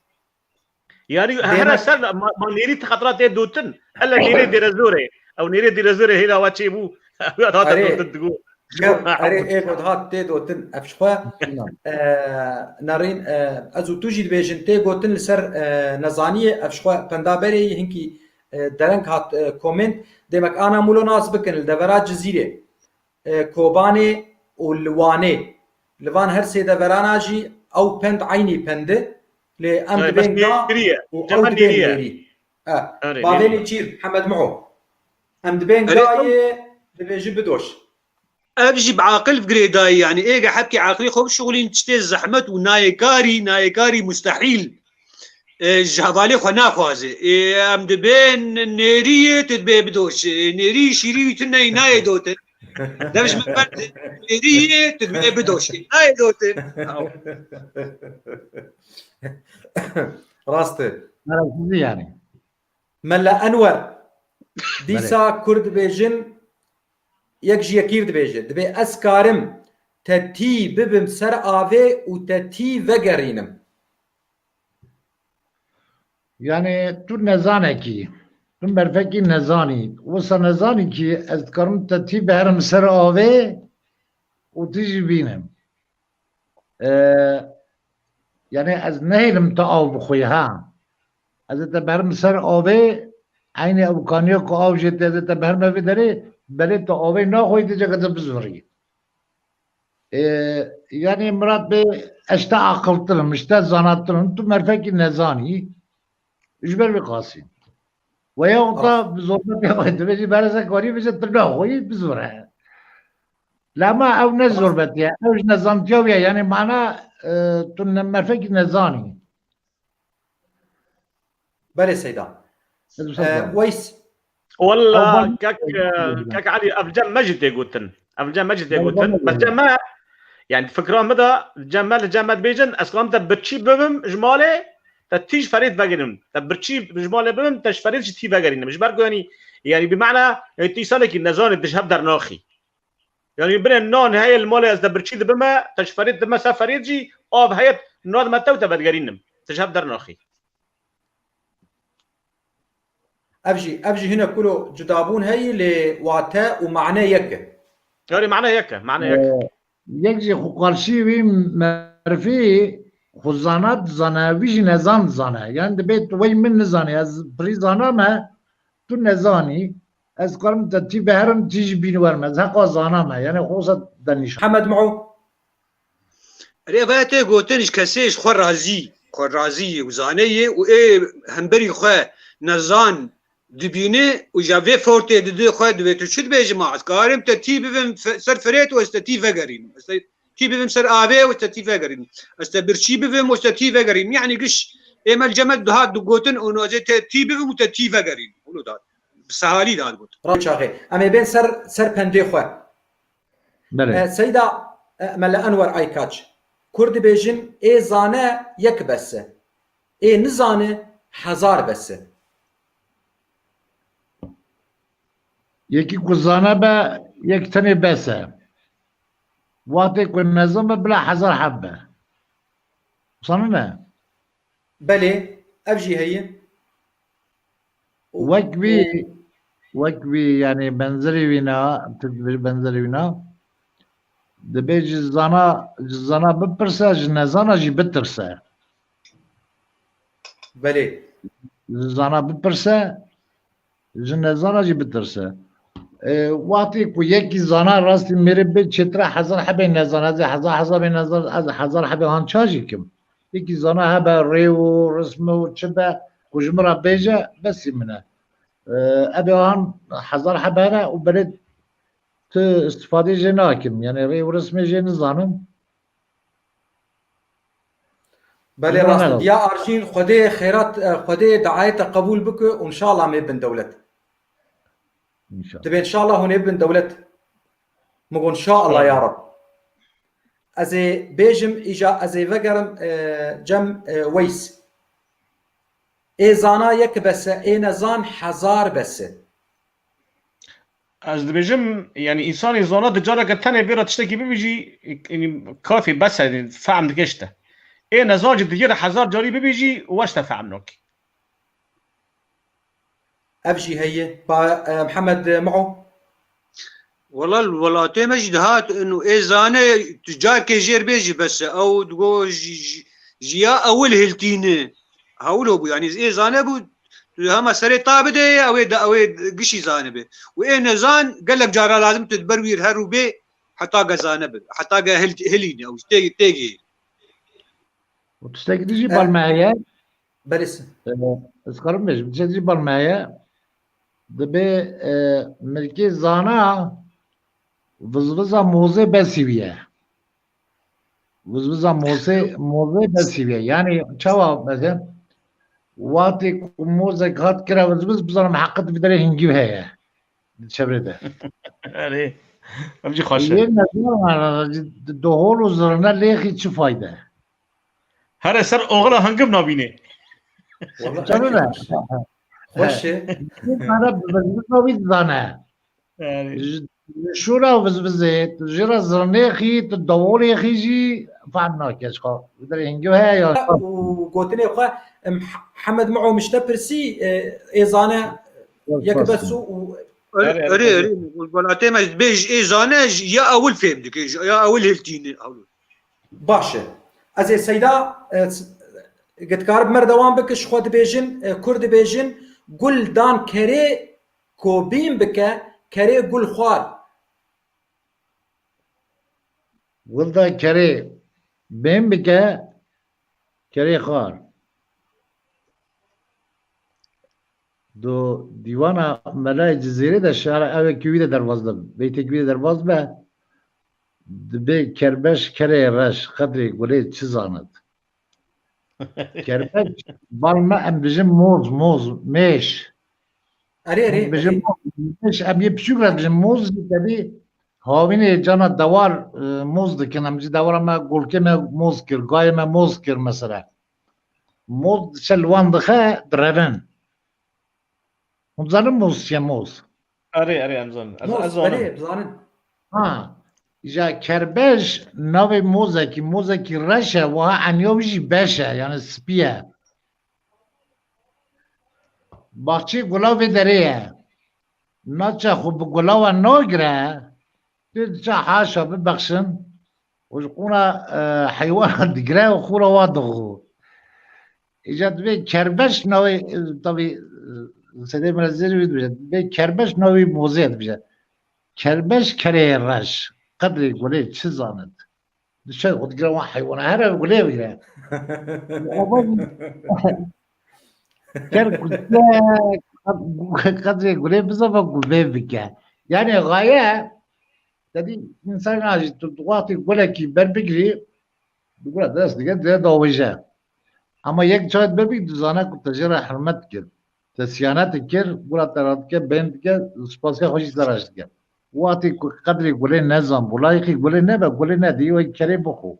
Yani Dêmek here ser ma, ma nêrî ti xetira tê dotin. Hele nêrê dêrezorê. Ew nêrê dêrezorê hêla we çêbû. Ew ya dihate Erê, dotin digo. Ew, erê, ê ku dihat tê dotin. Ev ji xwe, Tamam. e, nerîn, e, ez û tu jî dibêjin tê gotin li ser, e, nezaniyê. Ev ji xwe penda berê yî hinkî, e, dereng hat, e, komênt. Dêmek ana mûlo nas bikin li devera Cizîrê. e, Kobanê û li Wanê. Li van her sê deverana jî ew pend eynî pend e, lê em Hayır, dibên bes ga nêrî ye. Û Cem ew me dibên nêrî ye. Nêrî. E, Erê, bavê nêrî. Nêçîr, Hemed Miho. Em dibên Erê, gayê, dibêji bidoş. Ev jî bi aqil girêdayî, yani êge hepkî aqilî xwe bişuxulîn, tiştê zehmet û nayê karî, nayê karî mustehîl. E, ji hevalê xwe naxwaze. E, em dibên nêriyê, tu dibê bidoşe. E, nêrî şîrî wî tune yî nayê dotin. Dev ji min berde nêriyê, tu dibê bidoşe. Nayê dotin. Rast e. Merasizî yani. Mele Enwer, Belê. Dîsa Kurd dibêjin, yek ji yekî dibêje. Dibê ez karim te tî bibim ser avê û te tî vegerînim. Yani tu nezanekî, tu merfekî nezanî. Wisa nezanî kî ez dikarim te tî biherim ser avê û tu jî bînim. E, yani ez nehêlim te av bixwî, ha. Ez ê te biherim ser avê, eynî ew kaniya ku av jê tê, ez ê te biherime vê derê, belê tu avê naxwî, dê ceke te bizûrî. E, yani Mirat bê ez te aqiltir im, ji te zanatir im, tu merfekî nezanî, ji ber vê qasî. Weya wexta bi zorbetê xwe dibêjî, berê se karî bêje, tu naxwî, bizûre. Lema ew ne zorbetî ye, ew ji nezantiya wî ye. Yani mana, e, tu ne, merfekî nezanî. Berê Seyda. Ez wisa E, zanim. Weys. Walla, Ew ban- kek, e, kek Elî, ev cem me jî tê gotin. Ev cem me jî tê Ew gotin. ban- Bes cem me, yani fikra min de, cem me li cem me dibêjin, ez karim te birçî bibim ji malê, te tî ji ferêt vegerim. Te birçî ji malê bibim, te ji ferêt jî tî vegerînim. Ji ber ku yani, yani bi mana, yani tu îsanekî nezanî, tu ji hev dernaxî. Yani binê nan heye li malê ez de birçî dibime, te ji ferêt dibime ser ferêt jî, av heye, nadime te û te vedigerînim. Te ji hev dernaxî. Ev jî, ev jî hinek kulo cudabûn heyî, lê wate û mane yek e. Yani mane yek e, mane yek e. Ee, yek jî xwe qarşî wî merfî xwe zana dizane, wî jî nezan dizane. Yani dibê tu wey min nizanî, ez pirî zana me, tu nezanî, ez karim te tî biherim, tî jî bîn werme. Ez heqa zana me. Yani xwe wisa denîşa. Hemed Miho. Erê, ev tê gotin ji kesê ji xwe razî, xwe razî yê û zane yê û ê hemberî xwe nezan dibîne û ja vê fortê dide xwe, dibê tu çi dibêjî ma? Ez karim te tî bibim fe-, ser ferêt û ez te tî vegerînim. Ez te bivim ser avê û te tî vegerînim. Ez te birçî bivim û te tî vegerînim. Yanî giş ê me li cem me dihat digotin û ez ê te tî bivim û te tî vegerînim. Wilo dat. Bi sehalî dat got. Ray çaxê. Em ê bên ser, ser pendê xwe. Belê. E, Seyda, e, Mele Enwer Aykaç. Kur dibêjin, ê zane yek bes e. Ê nizane hezar bes e. Yekî ku zane be, yek tenê bes e. Wextê ku nezan be, bila hezar heb be. Wisa ne? Belê, ev jî heye. Û, Wek wî, û wek wî, yanî benzerî wî na, tu dibêjî benzerî wî na. Dibê ji zana, ji zana bipirse, ji nezana jî bitirse. Belê. Ji zana bipirse, ji nezana jî bitirse. E, wextê ku yekî zana rastî mêrê bi çêtira hezar hebê nezana, ez ê hezar hezar bê nezana, ez hezar hebê han ça jî kim. Yekî zana hebe rê û risme û çi be, ku ji min re bêje, besî min e. E, ebê han hezar hebe hene û belê tu istifadê jê nakim. Yanî rê û rismê jê nizanim. Belê, Buna rast e. Diya Arjîn, Xwedê xêrat, e, Xwedê daetê qebûl bike û inşallah em ê bin dewlet. İnşallah. Dibê inşallah hûn ê bin dewlet. Min got inşallah ya Rab. Ez ê bêjim, îja ez ê vegerim, e, cem, e, Weys. Ê zana yek bes e, ê nezan hezar bes e. Ez dibêjim, yanî însanê zana di careke tenê bê re tiştekî bibêjî, yanî kafî bes e, fehm dike ji te. Ê nezan jî di cê re hezar carî bibêjî, weş te fehm nakî. Ev jî heye. Pa, e, Mihemed Miho? Wela li welatê me jî dihat, inu ê zane tu carkê jêr bê jî bes e. Ew digo ji, ji, ji ya ewil hiltîne. Hewlo bû, yanî ê zane bû, tu hema serê ta bidê, ew ê da, ew ê gişî zanibe. Û ê nezan gelek cara lazim tu di ber wî her û bê heta ge zane be. Heta ge hil-, hilîne, ew tê-, têgihê. Û tiştekî din jî E, bal me heye. Belê se. E, ez karim bêjim, tiştekî din jî bal me heye. Dibê, e, mirkê zana vizviza mozê besî wî ye. Vizviza mozê, mozê besî wî ye. Yanî çawa mesela, wextê ku mozek hat kira vizviz, bizanim heqet vî derê hingî heye. Di çevrê de. Erê. Em jî xweş e. Yê nezana, dohol û zirne lêxî çi fayde? Here ser oxira hingim nabînê. Wala Canım ne? Xweş e. Bana vizviz nabî zane. Yani. Ji, ji şûra vizvizê, tu jê re zirnêxî, tu dawolêxî jî fehm nake ji xwe. Bi derê hingî heye ya. Û gotinê xwe, em, Hemed Miho min ji te pirsî, e, ê zane yek bes û, û Erê, erê, erê, erê. Welatê me dibê ji ê zane ji ya ewil fêm dike, ji ya ewil hiltîne. Baş e. Ez ê Seyda, e, s-, dikarim me re dewam bike, ji xwe dibêjin, e, kur dibêjin, gul dan kerê, Ko bîn bike, kerê gul xwar. Wilda kerê bîn bike, kerê xwar. Do dîwana Melayê Cizêrê de şara ewekî wî de derbaz dibe. Beytekî wî de derbaz be. Dibê kerbeş kerê reş, qedrê gulê çi zanit? Kerbeş, bal me em bijin moz, moz, mêş. Erê, erê, Em bijin erê. Moz, mêş, em yê piçûk re bijin moz jî tevî havînê cana dewar, e, moz dikin. Em jî dewara me, golkê me moz kir, gayê me moz kir mesela. Moz diçe li wan dixe, direvin. Hûn dizanin moz çi ye moz? Erê, erê, em zanin. Ez, Moz, ez zanim. Erê, dizanin. Ha. Îja kerbej navê mozekî, mozekî reş e, wiha eniya wî jî beş e, yani spî ye. Baxçeyê gula vê derê ye. Naçe xwe bi gula we nagire, tu diçe haşa bibexşin. Û ji qûna, e, heywana digire û xûra wa dixwe. Îca divê kerbeş navê, e, tabî, e, sedê min re zêr wî dibêje. Divê kerbeş navê mozê dibêje. Kerbeş kerê reş. Qedrê gulê çi zanit? Diçe xwe digire wan heywana. Here gulê bigire. Ker gulê, qedrê gulê bizafa gulê bike. Yani gaye Te dî însan jî tu wextê gulekî berbigirî, bi gula dest dike, dê dawêje. Ama yek çawa bibî, dizane ku te jê re hurmet dikir. Te siyanet dikir, gula te re dike, bêhn dike, spasiya xwe jî te re jî dike. Wextê ku qedrê gulê nezan, bu layîqî gulê nebe, gulê nedî, wê kerê bixwe.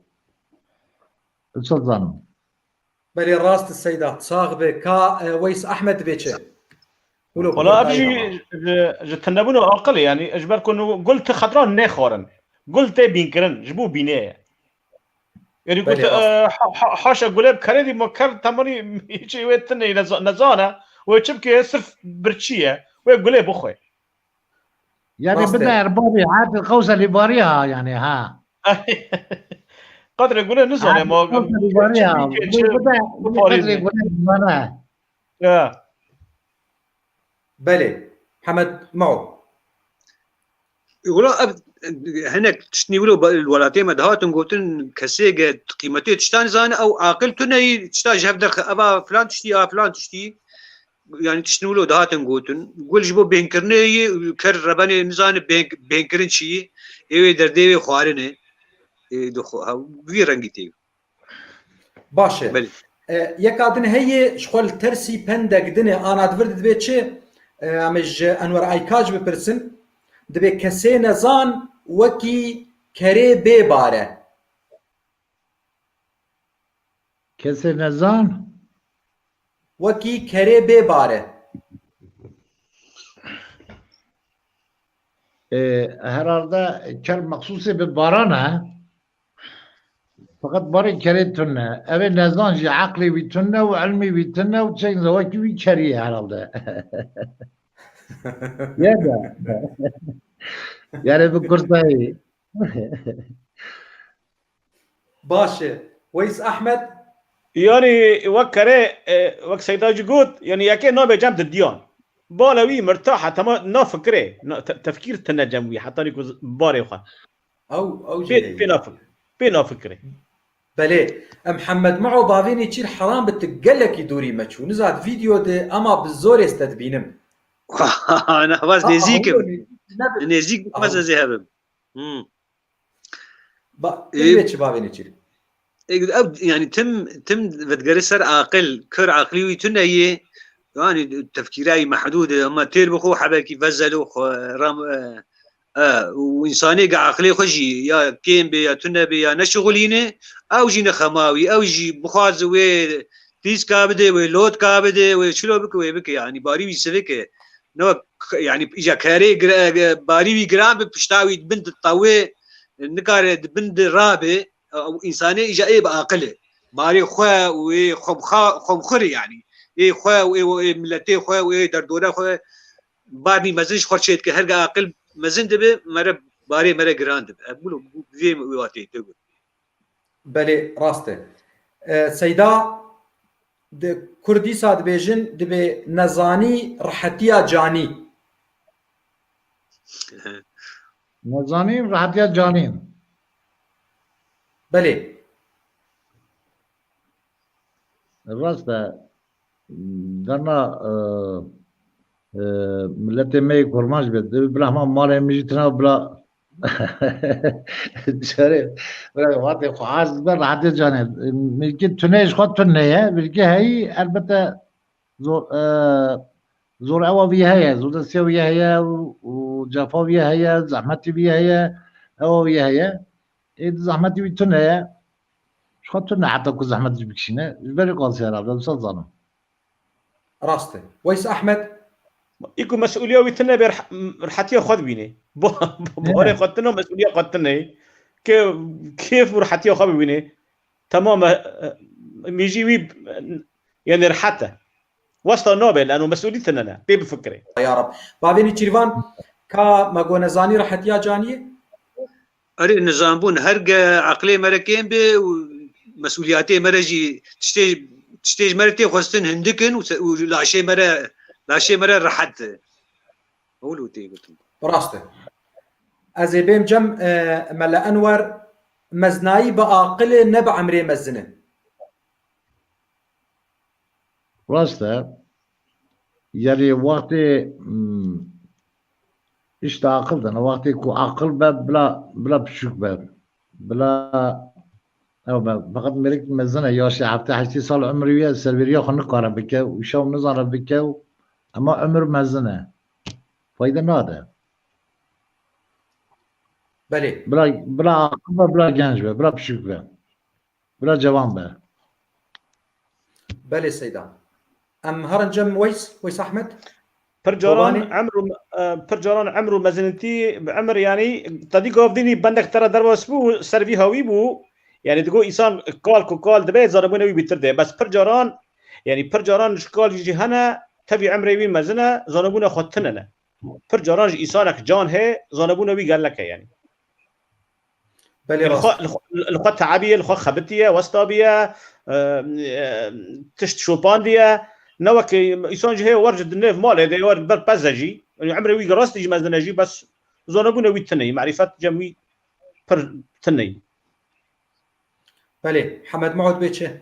Çi zanim? Belê, rast e Seyda, sax be. Ka, e, Weys Ahmed dibê çi? Wilo Wala ev bikare jî ama. ji, ji tunebûn û aqilê, yanî ji ber ku nu gul ti xedra nêxwarin. Gul tê bînkirin, ji bo bînê ye. Yanî ku Belê, te, rast. e, ha-, ha-, haşa gulê bi kerê dî, ma ker temanî hiç wê tune neza-, nezane, wê çi bike, sirf birçî ye, wê gulê bixwe. Yani Rast bir de e. Erbabî, hadi qewse lîbarî ha, yani ha. Qedrê gulê nizane, Hadi ma qewse lîbarî ha. Çi bike, Bu, çi bu da, bu biparîne. Qedrê gulê nizane. Ya. Belê. Hemed Mao. Wilo ev hinek tiştnî wilo ba-, li welatê me dihatin gotin, kesê ge qîmetê tiştan zane, ew aqil tune yî, tişta ji hev derxe, eva filan tiştî, a filan tiştî. Yani tiştnî wilo dihatin gotin. Gul ji bo bêhnkirinê yî, ker rebenê nizane bêhn-, bêhnkirin çi yî, ê wê derdê wê xwarin e. Ê, dixwe-, ha, vî rengî tê. Baş e. Belê. E, yeka din heye, ji xwe li tersî pendek din e, ana di vir de dibê çi? E, em ê ji Enwer Aykaç bipirsin. Dibê kesê nezan wekî kerê bê bar e. Kesê nezan? Wekî kerê bê bar e. E, herhalde ker mexsûsê bi baran e. Feqet barê kerê tune. Ev ê nezan jî eqlê wî tune û ilmê wî tune û çend zawekî wî kerî ye herhalde. Ya da. Yani bi kursayî. Baş e. Weys Ahmed? Yani wek kerê, e, wek Seyda jî got, yani yekê nabe cem didiyan. Bala wî mirtah e, tema nafikirê, na-, te-, tefkîr tine cem wî, hetanî ku z-, barê xwe. Ew, ew jî Pê, heye. Pê nafik-, pê nafikirê. Belê, em Hemed Mao bavê Nêçîr heram bi tu gelekî dûrî me çû. Niza di vîdeo de ema bi zorê ez te dibînim. Ana, bas A, nêzîk im. Hewlo nêzîk nebin. Nêzîk bas ez ê hebim. Hmm. Ba, Ê, tu dibê çi bavê Nêçîr? Ê, ev, yani tim, tim vedigere ser aqil, kir aqilî wî tune yê, yani tefkîra wî mehdûd e, ama têr bi xwe hebekî vezelo xwe, ram, e, e, û însanê ge aqilê xwe jî ya kêm bê, ya tune bê, ya neşixulîne, ew jî ne xema wî, ew jî bixwaze wê tîska bide, wê lotka bide, wê çilo bike, wê bike, yani barî wî sivik e. Ne wek, yani îca kerê gire-, barî wî giran bi pişta wî di bin di tewê, nikare di bin di rabe, ew însanê îca ê bi aqil e. Barê xwe û ê xwemxa-, xwemxur e yani. Ê xwe û ê, ê miletê xwe û ê derdora xwe barnî mezin ji xwe çêdike. Her ge aqil mezin dibe, mere barê mere giran dibe. Ev wilo bi vê watê te got. Belê, rast e. E, Seyda, di Kurd dîsa dibêjin, dibê nezanî rihetiya canî. Nezanî rihetiya canî. Belê. Rast e. Derna, e, e, miletê me yê kurmanc be. Bila hema malê min jî tune bila. Çare, bila vatê xwe az be, rehetê canê. Milkê tune ji xwe tune ye. Milkê heyî elbette zor, e, zor ewa vî heye. Zordestiya vî heye û, û cefa vî heye, zehmetî vî heye, ewa vî heye. Ê di zehmetî wî tune ye. Ji xwe tune heta ku zehmet jî bikişîne. Ji berê qasî herhalde, wisa zanim. Rast e. Weys Ahmed? Î ku mesûliya wî tune be, rih-, rihetiya xwe dibîne. Bo-, bo-, He. Borê xwe tune û mesûliya xwe tune. Ke-, kêf û rihetiya xwe bibîne. Temam e, e, mîjî wî, e, yani rihet e. Westa nabe, leno mesûlî tune ne. Pê bifikire. Ya Rab. Bavê Nêçîrvan, ka me got nezanî rihetiya caniyê? Erê, nizanbûn her ge eqlê me re kêm be û mesûliyetê me re jî tiştê, tiştê ji me re tê xwestin hindik in û se-, û laşê me re, laşê me re rehet e. Ew li tê gotin. Rast e. Ez ê bêm cem, e, Mele Enwer, mezinayî bi aqil e, ne bi emrê mezin e. Rast e. Yani wextê, hmm, Îşte aqil de ne. Wextê ku aqil be, bila, bila piçûk be. Bila ew be. Feqet mêrik mezin e, yaşê heftê heştê sal umrê wî ye, serveriya xwe nikare bike û şew nizane bike û, ema umr mezin e. Fayde nade. Belê. Bila, bila aqil be, bila genc be, bila piçûk be. Bila cewan be. Belê Seyda. Em herin cem Weys, Weys Ahmed. Pir caran Kobanê. Emr û, e, pir caran emr û mezinîtî, emr, yanî, te dî gavdînî bendek te re derbas bû, ser vî hawî bû. Yanî, digo însan kal ku kal dibe, zanebûna wî bîtir de. Bes pir caran, yanî, pir caran ji kal jî hene, tevî emrê wî mezin e, zanebûna xwe tune ne. Pir caran ji însanek can heye, zanebûna wî gelek e, yanî. Belê, li xwe, rast. Li xwe, li xwe tebiye, li xwe xebitiye, westabiye, e, e, tişt şopandiye. Ne wek însan jî heye wer ji nêv malê de, wer ber pez e jî. Yanî emrê wî rastî jî mezin e jî, bes zanebûna wî tune ye, merîfet cem wî pir tune ye. Belê, Hemed Muhud bê çi?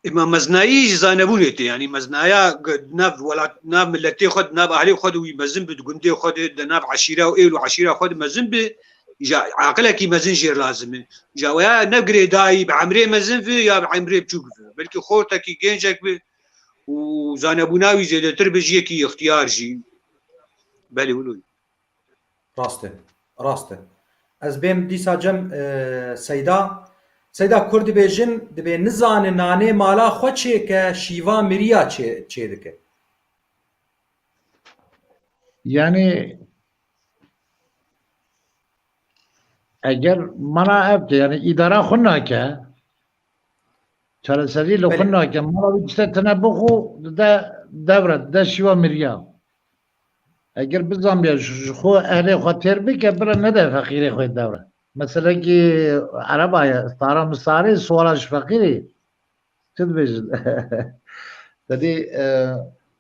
Ema mezinayî ji zanebûnê tê, yanî mezinaya g-, di nav welat, di nav miletê xwe, di nav ahlê xwe de wî mezin bi, di gundê xwe de, di nav eşîra û êl û eşîra xwe de mezin bi, ji aqilekî mezin jê lazim e. Ji weya ne girêdayî bi emrê mezin bi ya bi emrê biçûk bi. Belkî xortekî gencek bi û zanebûna wî zêdetir bi ji yekî ixtiyar jî. Belê wilo ye. Rast e. Rast e. Ez bêm dîsa cem, e, Seyda. Seyda, kur dibêjin, dibê nizane nanê mala xwe çêke, şîva miriya çê, çêdike. Yanî, eger mana ev ke, yanî îdara xwe nake, çareserî li xwe nake. Belê. Mala wî tiştek tine bixwe, dide devre, dide şîva miriya. Eger bizanbiya ji, ji xwe ehlê xwe têr bike, bira nede feqîrê xwe devre. Meselekî ereba ye, stara misarê, suwara ji feqîrê. Çi dibêjin? Te dî, e,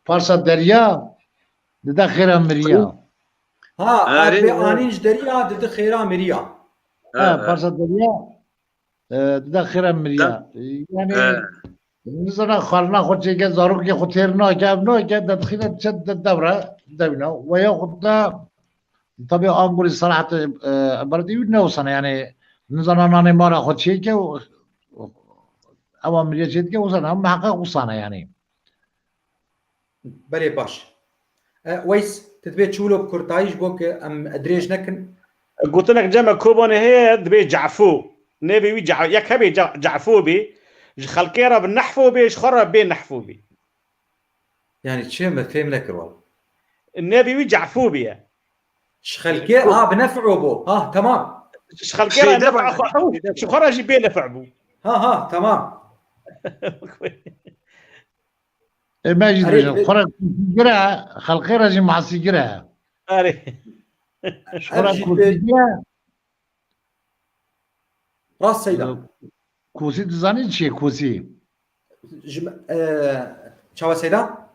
parsa derya dide xêra miriya. Ha, ha, erê, erê, anîn ji derya dide xêra miriya. Ha, ha, parsa derya e, dide xêra miriya. Yanî, e, nizana xalina xwe çêke, zarokê xwe têr nake, ev nake, dedixîne çi de-, devre, dewîna. Weya xwe de, tabi, an gorî selahet, e, ebaretê wî ne wisa ne, yanî, nizana nanê mala xwe çêke û, û ewa miriya çêdike, wisa ne, miheqeq wisa ne, yanî. Belê, baş. E, Weys, tu dibê çi wilo bi kurtayî ji bo ku em dirêj nekin? Gotinek cem me Kobanê heye, dibê Cefo. Nêvê wî Ce-, yek hebê Ce-, Cefo bê. Ji xelkê re bi nehfo bê, ji xwe re bê nehfo bê. Yanî çi? Me fêm nekir wala. Nêvê wî Cefo bê ye. Ji xelkê, ha, bi nef'o bû. Ha, temam. Ji xelkê re nef'a xwe, ji xwe re jî bê nef'a bû. Ha, ha, temam. Ê, me jî dibêjin, xwe re kûsîgir e, xelkê re jî masîgir e. Erê. Ji xwe re kûsîgir e. Rast Seyda. Kûsî dizanî çi ye kûsî? Ji me, e, çawa Seyda?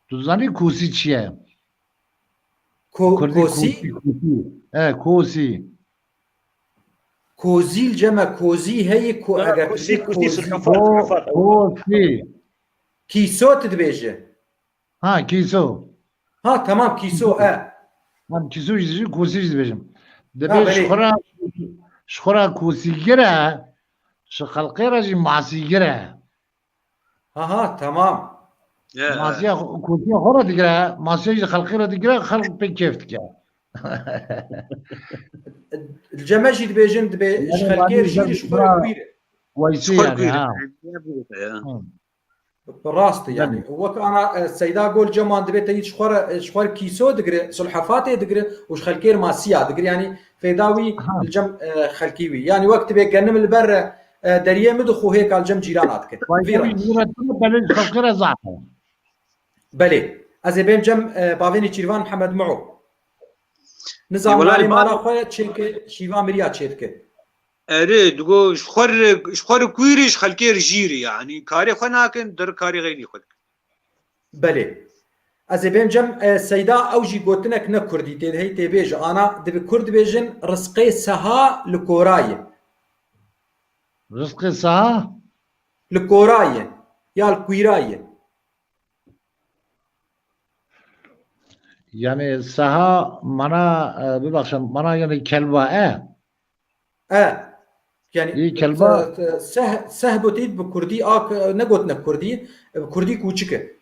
Tu dizanî kûsî çi ye? Ko-, kurdî kosî? Kûsî, kûsî. He, kosî. Kozî li cem me, kozî heye ku eger kosî, kosî, sulhufat, sulhufat. Kosî. Kîso tu dibêje. Ha, kîso. Ha, temam, kîso, e. Hem kîso jî, kosî jî dibêjim. Dibê ji xwe re, ji xwe re kosîgir e, ji xelkê re jî masîgir e. Ha, ha, temam. Masiya xwe, kosiya xwe re digire, masiya ji xelkê re digire, xelk pê kêf dike. Li cem me jî dibêjin, dibê ji xelkê re jîr, ji xwe re kwîr e. Weysî yanî, ha. Bi rast e, yanî. Wek ana, e, Seyda Gol Ceman dibê te yî ji xwe re, e, ji xwe re kîso digire, sulhefatê digire û ji xelkê re masiya digire. Yanî fêda wî li cem, e, xelkî wî. Yanî wek dibê genim li ber re, e, deriyê min dixwe hêka li cem cîrana dike. Vî re. Belê ji xelkê re zaf e. Belê. Ez ê bêm cem, e, bavê Nêçîrvan Mihemed Miho. Nizam nanê mala xwe çêke şîva miriya çêdike. Erê, digo, ji xwe re, ji xwe re kwîr e, ji xelkê re jîr e, yanî karê xwe nakin, der karê xeynî xwe dikin. Belê. Ez ê bêm cem, e, Seyda, ew jî gotinek ne kurdî tê de hey tê bêje. Ana, dibi kurd bêjin, rizqê seha li kora ye. Rizqê seha? Li kora ye. Ya li kwîra ye. Yani seha mana, e, bibexşe, mana yani kelba e. E. Yani Î kelba se-, se-, sehb û tît bi kurdî a k-, ne gotine kurdî, e, bi kurdî kûçik e.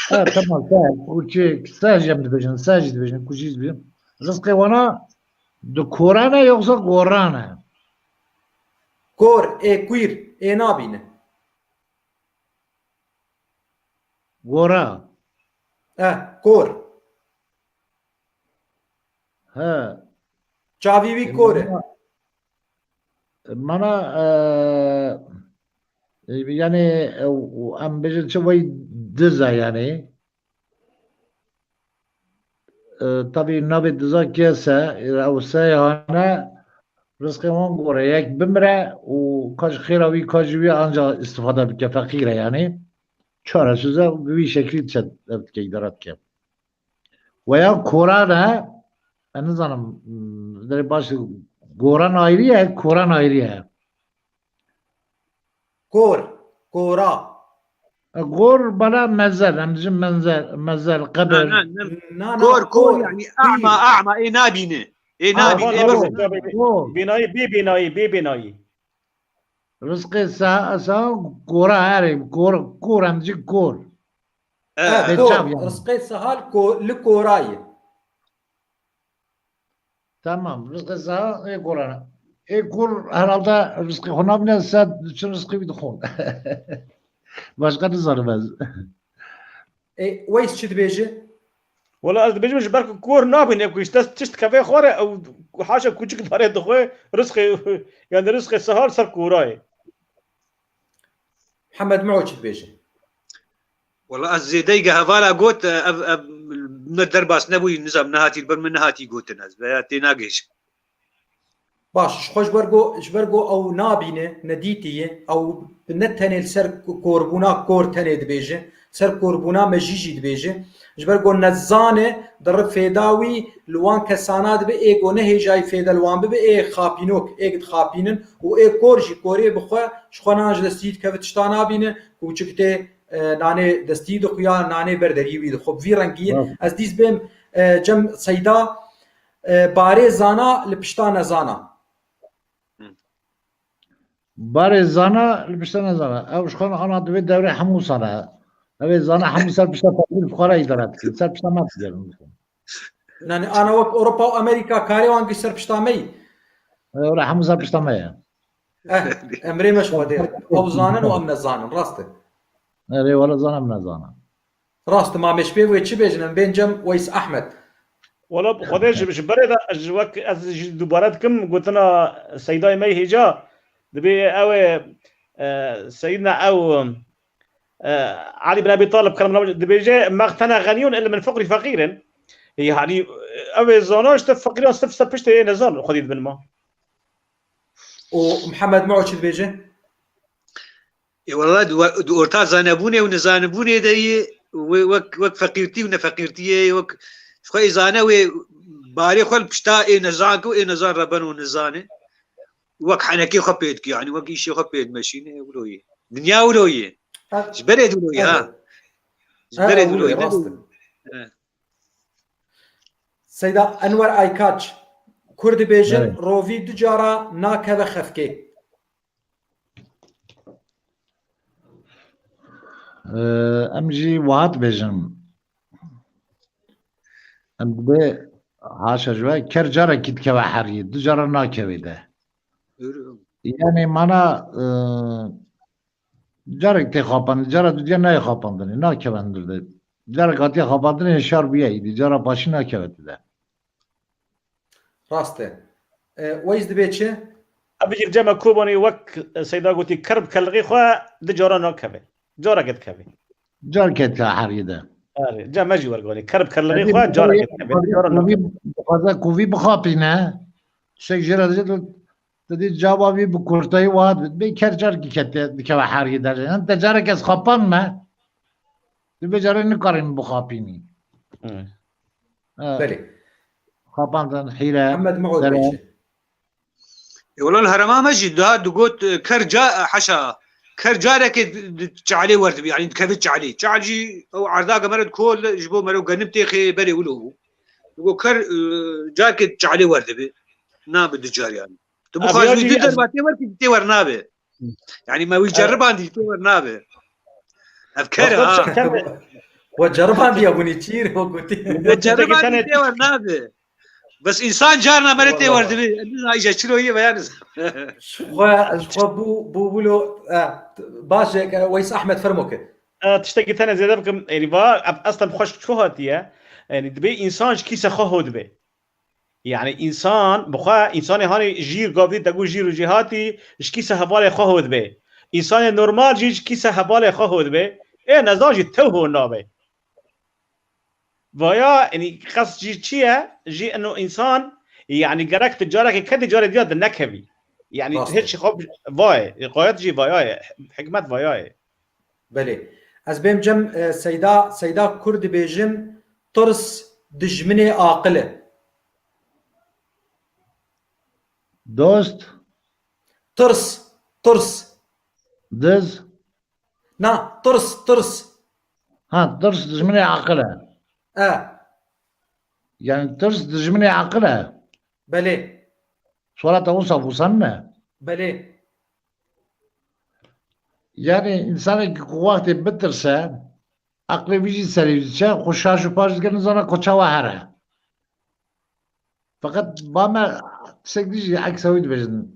Ha, tamam, seh, kûçik, seh jî em dibêjin, seh jî dibêjin, kûçik jî dibêjin. Rizqê wana di koran e yoksa goran e? Kor, ê kwîr, ê nabîne. Gora. Eh, kor. He. Çavî wî E, kor e. Mana, mana, e, e, yani, e, em bêjin çi vay diz e yani. E, tabii navê diza kese, e, ew seyane, rizqê wan gore. Yek bimire û ka ji xêra wî, ka ji wî anca istifade bike, feqîr e yani. Çaresiz e, bi wî şeklî diçe, ev dike, îdare dike. Weya koran e, ez nizanim, hmm, derê baş, goran ayrî ye, koran ayrî ye. Kor, kora. E, gor bana mezel, em dijin menzel, mezel, qebir. Na, na, na. Na, na, Kor, kor, kor, yani kor. A'ma, a'ma, ê nabîne. Ê Ha, nabîne, ê kor, bixwe. Kor. Bênayî, bê bênayî, bê bênayî. Rizqê sa-, sa-, kora, erê, kor, kor, em dijin kor. E, Bê kor. Çav yani. Rizqê sehal ko-, li korayê. Tamam, rizqê sa-, ê kor e. Ê kor herhalde rizqê xwe nabîne, se çi rizqê wî dixwin. Başka nizanim ez. Ê, Weys çi dibêje? Wala ez dibêjim ji ber ku kor nabîne ku ji dest tişt keve xwe re ew haşa kûçik dare dixwe rizqê, yani rizqê sehal ser korayê. Mihemed Meo çi dibêje? Wala ez zêdeyge hevala got, ev, ev ne derbas nebûyî, nizam nehatî, li ber min nehatî gotin, ez veya tê nagihîjim. Baş, ji xwe ji ber go, ji ber go ew nabîne, nedîtî ye, ew ne tenê li ser korbûna kor tenê dibêje, ser korbûna mejî jî dibêje. Ji ber go nezan e, di rifêda wî li wan kesana dibe, ê go ne hêjayî fêde li wan bibe, ê xapînok, ê dixapînin û ê kor jî korê bi xwe, ji xwe nan ji destî dikeve tişta nabîne, kûçik tê, e, nanê destî dixuya, nanê ber derî wî dixwe. Bi vî rengî ye. Rast. Ez dîs bêm, e, cem Seyda, e, barê zana li pişta nezana. Barê zana li pişta nezana. Ew ji xwe ana divê dewrê hemû sane. Ew ê zana hemû ser pişta tevlî bi xwe re îdare dikin. Ser pişta me digerin. Yani ana wek Ewropa û Amerîka karê wan giş ser pişta me yî. Ew re hemû ser pişta me ye. Eh, emrê me ji Xwedê re. Ew zanin û em nezanin. Rast e. Erê, wala zanin, em nezanin. Rast, ma mêşbê wê çi bêjin, em bên cem Weys Ahmed. Wala bi Xwedê ji, ji berê de, ji wek ez jî dubare dikim, gotina Seydayê me yê hêja, dibê ew ê, e, Seydina ew, e, Ali bin Abi Talib, kerem Allah, dibêje, "Meqtene xeniyun il min fuqrî feqîrin." Yani, ew ê zana işte feqîran sif ser piştê ê nezan, Xwedê dibin ma. Û Mihemed Muo çi dibêje? Ê, wela di we-, di orta zanebûnê û nizanibûnê de yê, wê wek, wek feqîrtî û nefeqîrtiyê, wek ji xwe ê zane wê barê xwe li pişta ê nezan ke û ê nezan re ben û nizane. Wek henekê xwe pê dike, yanî wek îşê xwe pê dimeşîne, wilo yê. Dinya wilo yê. Ha. Ji berê wilo yê, ha. Evet. Ji Ha, berê wilo wilo yê, yê, ne rast wilo e. Yê. He. Seyda Enwer Aykaç, Kur dibêjin, Evet. rovî du cara nakeve xefkê. Ee, em jî wiha dibêjin. Em dibê haşa ji we, ker carekî dikeve heriyê, du cara nakevê de. Doğru. Yani mana, e, carek tê xapandin, cara dudiya nayê xapandinê, nakeve hundir de. Carek hatiye xapandinê şar bûye îdî, cara paşî nakeve tu de. Rast e. E, Weys dibê çi? Ev jî cem me Kobanê wek Seyda gotî, ker bi kelixê xwe di cara nakeve. Careke dikeve. Careke dikeve heriyê de. Erê, cem me jî werganî. Ker bi kelixê Hadi xwe bir careke kuvî, dikeve. Di cara kuvî, nakeve. Dixwaze kuvî bixapîne. Tiştek jê re dibê, tu dî caba wî bi kurtayî wiha dibê. Bê ker carekî kete dikeve heriyê de. Hem te careke ez xapandime. Tu vê carê nikarî min bixapînî. Hı. Evet. Belê. Xapandin, hîle, Muhammed Muud zere. Bey. E, wela li herêma me jî daha digot, e, ker ca-, e, heşa, ker carekê di, di çalê wer dibî, yanî dikevê çalê. Çal jî ew erdake me re dikol, ji bo meriv genim têxê berê wilo bû. Digo ker, e, carkê çalê wer dibe. Nabe du car yani. Tu Abi bixwazî ya wî cî du ez- derba tê wer ki tê wer nabe. Yani me wî Evet. ceribandî tê wer nabe. Ev ker Wexta ha. çi-, kem- We ceribandiya bûnî çîr, we gotî. Me Wexta ceribandî tane- tê wer nabe. Bes însan carna mere tê Wala wer wala. dibe. Ez nizam îja çilo ye veya nizam. Ji xwe, ji xwe bû, bû wilo, e, baş e, Weys Ahmed fermo ke. E, tiştekî tene zêde bikim, yani va, ev eslen xweş çi hatiye? Yani dibê însan ji kîse xwe ho dibe. Yani însan, bi xwe, însanê hanê jîr gavdî, te got jîr û jêhatî, ji kîse hevalê xwe ho dibe. Însanê normal jî ji kîse hevalê xwe ho dibe. Ê nezan jî tew ho nabe. Vaya, yani qest jî çi ye? Jî eno însan, yani gerek tu carekê kedî carê diya di nekevî. Yani Rast e. hiç xwe vayê, gayet jî vaya ye, hikmet vaya ye. Belê. Ez bêm cem, e, Seyda, Seyda Kur dibêjin, tirs dijminê aqil e. Dost. Tirs, tirs. Diz. Na, tirs, tirs. Ha, tirs dijminê aqil e. E. Yani tirs dijminê aqil e. Belê. Suala te wisa wisa ne? Belê. Yani insanê ku wextê bitirse, aqlê wî jî serê wî diçe, xwe şaş û paş dike, nizane ku çawa here. Feqet ba me tiştek dî jî eksa wî dibêjin.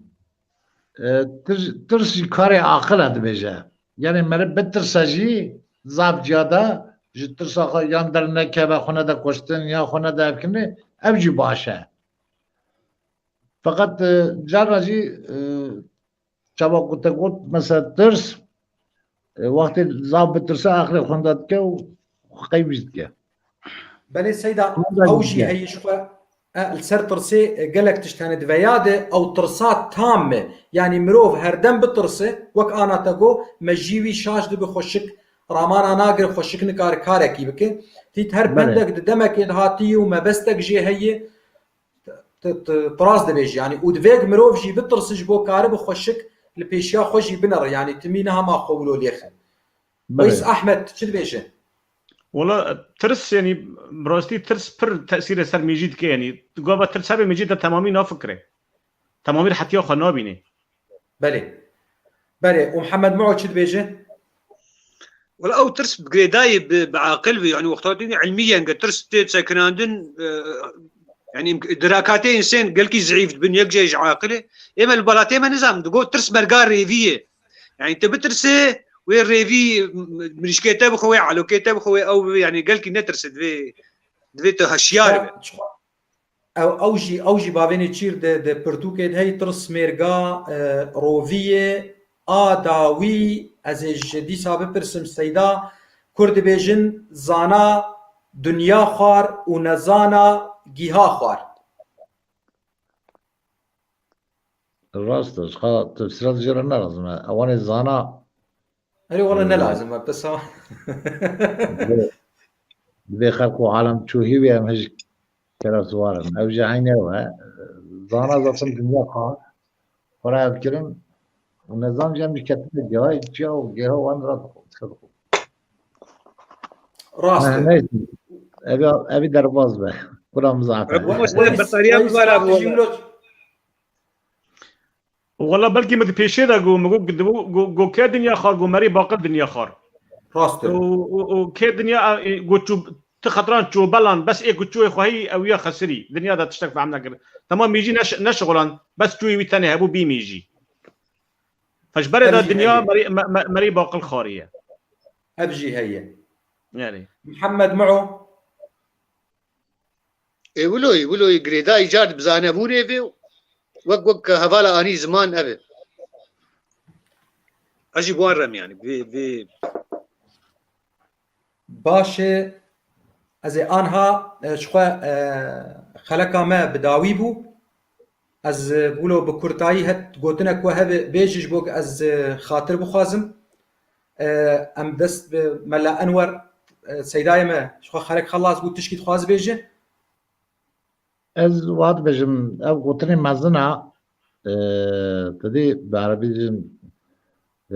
E, tir-, tirs jî karê aqil e dibêje. Yani meriv bitirse jî zaf ciya de ji tirsa xwe yan dernekeve, xwe nede kuştin, ya xwe nede evkirinê, ev jî baş e. Feqet, e, carna jî, e, çawa ku te got, mesela tirs, e, wextê zaf bitirse aqilê xwenda dike û qeybîş dike. Belê Seyda, Xwenda ew jî dike. heye ji xwe, e, li ser tirsê, e, gelek tişt hene di veya de, ew tirsa tam e. Yani mirov herdem bitirse, wek ana te got, me jî wî şaş dibe xweşik, ramana nagire xweşik nikare karekî bike. Tît her Belê. pendek di demekê de hatiye û mebestek jê heye, tu, tu, tu rast dibêjî, yani, û divê mirov jî bitirse ji bo karibe xweşik li pêşiya xwe jî binere, yani, timî ne hema xwe wilo lêxe. Belê. Weys Ahmed, tu çi dibêje? Wala, tirs, yani, bi rastî tirs pir tesîrê ser mêjî dike, yani, tu gava tirs hebe mêjî te temamî nafikire. Temamî rehetiya xwe nabîne. Belê. Belê. Û Mihemed Muo çi dibêje? Wela ew tirs bi girêdayî bi, bi aqil bî. Yani wexta tê ilmiyen ge tirs tê sekinandin, e, yani imk-, dirakatê însan gelkî zîf dibin, yek jê ji aqilê. Ême li balatê me nizam, digo tirs berga rêvî ye. Yani tu bitirsê, wê rêvî m-, mirîşkê te bixwe, wê alokê te bixwe, ew bi, yani gelkî netirse, divê, divê tu hişyar be. Çiqa, çiqa, Ew, ew jî, ew jî bavênê çîr di, di pirtûkê de heyî tirs mêrga, e, rovî ye, a dawî, ez ê ji dîsa bipirsim Seyda, Kur dibêjin, zana dinya xwar û nezana gîha xwar. Rast e, ji xwe tefsîrat jê re ne lazim e. Ewanê zana Erê wala ne lazim e, pesa. Divê, divê xelk û alem çûhî wê em hij kerem siwar in. Ew jî eynî ew e. Zana zaten dinya xwe, xwe re ev kirin. Û nezan jî em jî ketine gehayê çiya û geha wan re dixwe. Rast e. Ne, neyse. Ev, ev derbaz be. Kura mizahate. Ev Weys, Weys, Weys, Weys, Weys, Weys, Wala belkî min di pêşê de got, min got, got, got, got kê dinya xwar, got merî baqil dinya xwar. Rast e. Û, û, û kê dinya, e, got çû, ti xetiran çû belan, bes ê ku çûyê xwe heyî, ew ya xesirî. Dinya de tiştek fehm nekir. Temam mîjî neş-, neşixulan, bes çûyê wî tenê hebû bî mîjî. Fe ji berê Ev de jî dinya heye. merî, me, me, merî baqil xwarî ye. Ev jî heye. Yani. Mihemed Muo. Ê wilo ye, wilo ye, girêdayî car bi zanebûnê vê, wek, wek hevala anî ziman ev e. Ez jî bi wan re me, yani, vê, vê. Baş e, ez ê anha, e, ji xwe, e, xeleka me bi dawî bû. Ez, e, wilo bi kurtayî het gotinek we hebe bêjî ji bo ku ez, e, xatir bixwazim. E, em dest bi Mela Enwer, e, Seydayê me, ji xwe xelek xelas bû, tişkî dixwaz bêje? Ez wiha dibêjim, ev gotinê mezin e, e, tu dî bi erebî dibêjin,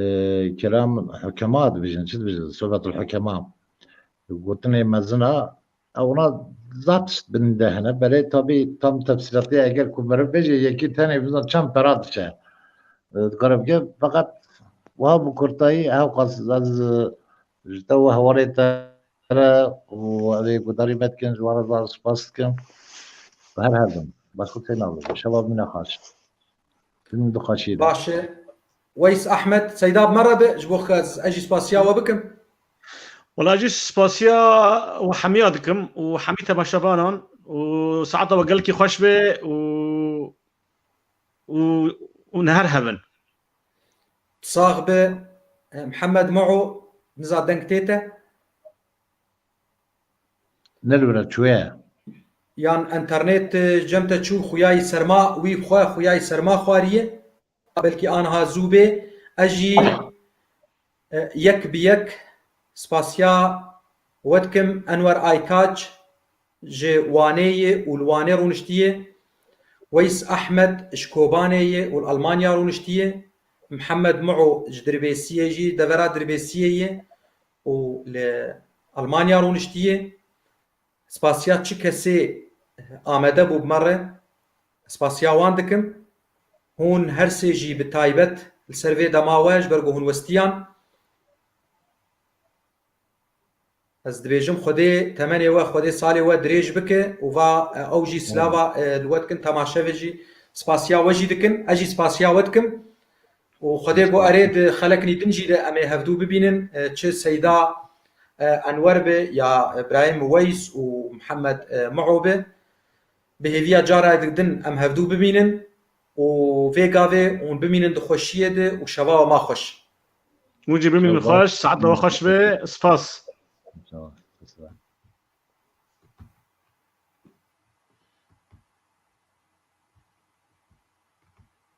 e, kelam hukema dibêjin, çi dibêjin? Sohbetul hukema. Gotinê mezin e, Ona zaf tişt bin de hene. Belê tabî tam tefsîlatê eger ku meriv bêje yekî tenê bizan çend pera diçe. E, dikare bike. Feqet wiha bi kurtayî hewqas ez, e, ji te û hevalê te re û evê gudarî me dikin, ji wan re zaf spas dikim. Bi her her bin. Başka şey ne olur. Şeva bimîne xaş. Film dixaşî de. Baş e. Weys Ahmed, Seyda bi me re be, ji bo xwe ez, ez jî spasiya we bikim. Wala jî spasiya we hemiya dikim û hemî temaşevanan û saeta we gelkî xweş be û, û, û neher hebin. Sax be, e, Mihemed Muo, niza deng tê te? Ne li vir e, çûye. Yan enternet, e, cem te çû, xuyayî serma, wî xwe, xuyayî serma xwariye. Belkî anha zû bê. Ez jî, e, yek bi yek spasiya we dikim Enwer Aytaç ji Wanê ye û li Wanê rûniştiye. Weys Ahmed ji Kobanê ye û li Almanya rûniştiye. Mihemed Muo ji Dirbêsiyê jî, devera Dirbêsiyê ye û li Almanya rûniştiye. Spasiya çi kesê amade bû bi me re, spasiya wan dikim. Hûn her sê jî bi taybet li ser vê dema we, ji ber ku hûn westiyan. Ez dibêjim Xwedê temenê we, Xwedê salê we dirêj bike û va, e, ew jî silava, e, li we dikin, temaşevê jî spasiya we jî dikin, ez jî spasiya we dikim. Û Xwedê got erê di xeleknî din jî de em ê hevdû bibînin, e, çi Seyda, e, Enwer be ya Îbrahîm Weys û Mihemed, e, Muo be. Bi hêviya cara din em hevdû bibînin û vê gavê hûn bimînin di xweşiyê de û şeva we ma xweş. Hûn jî bimînin xweş, saeta we xweş be. Spas.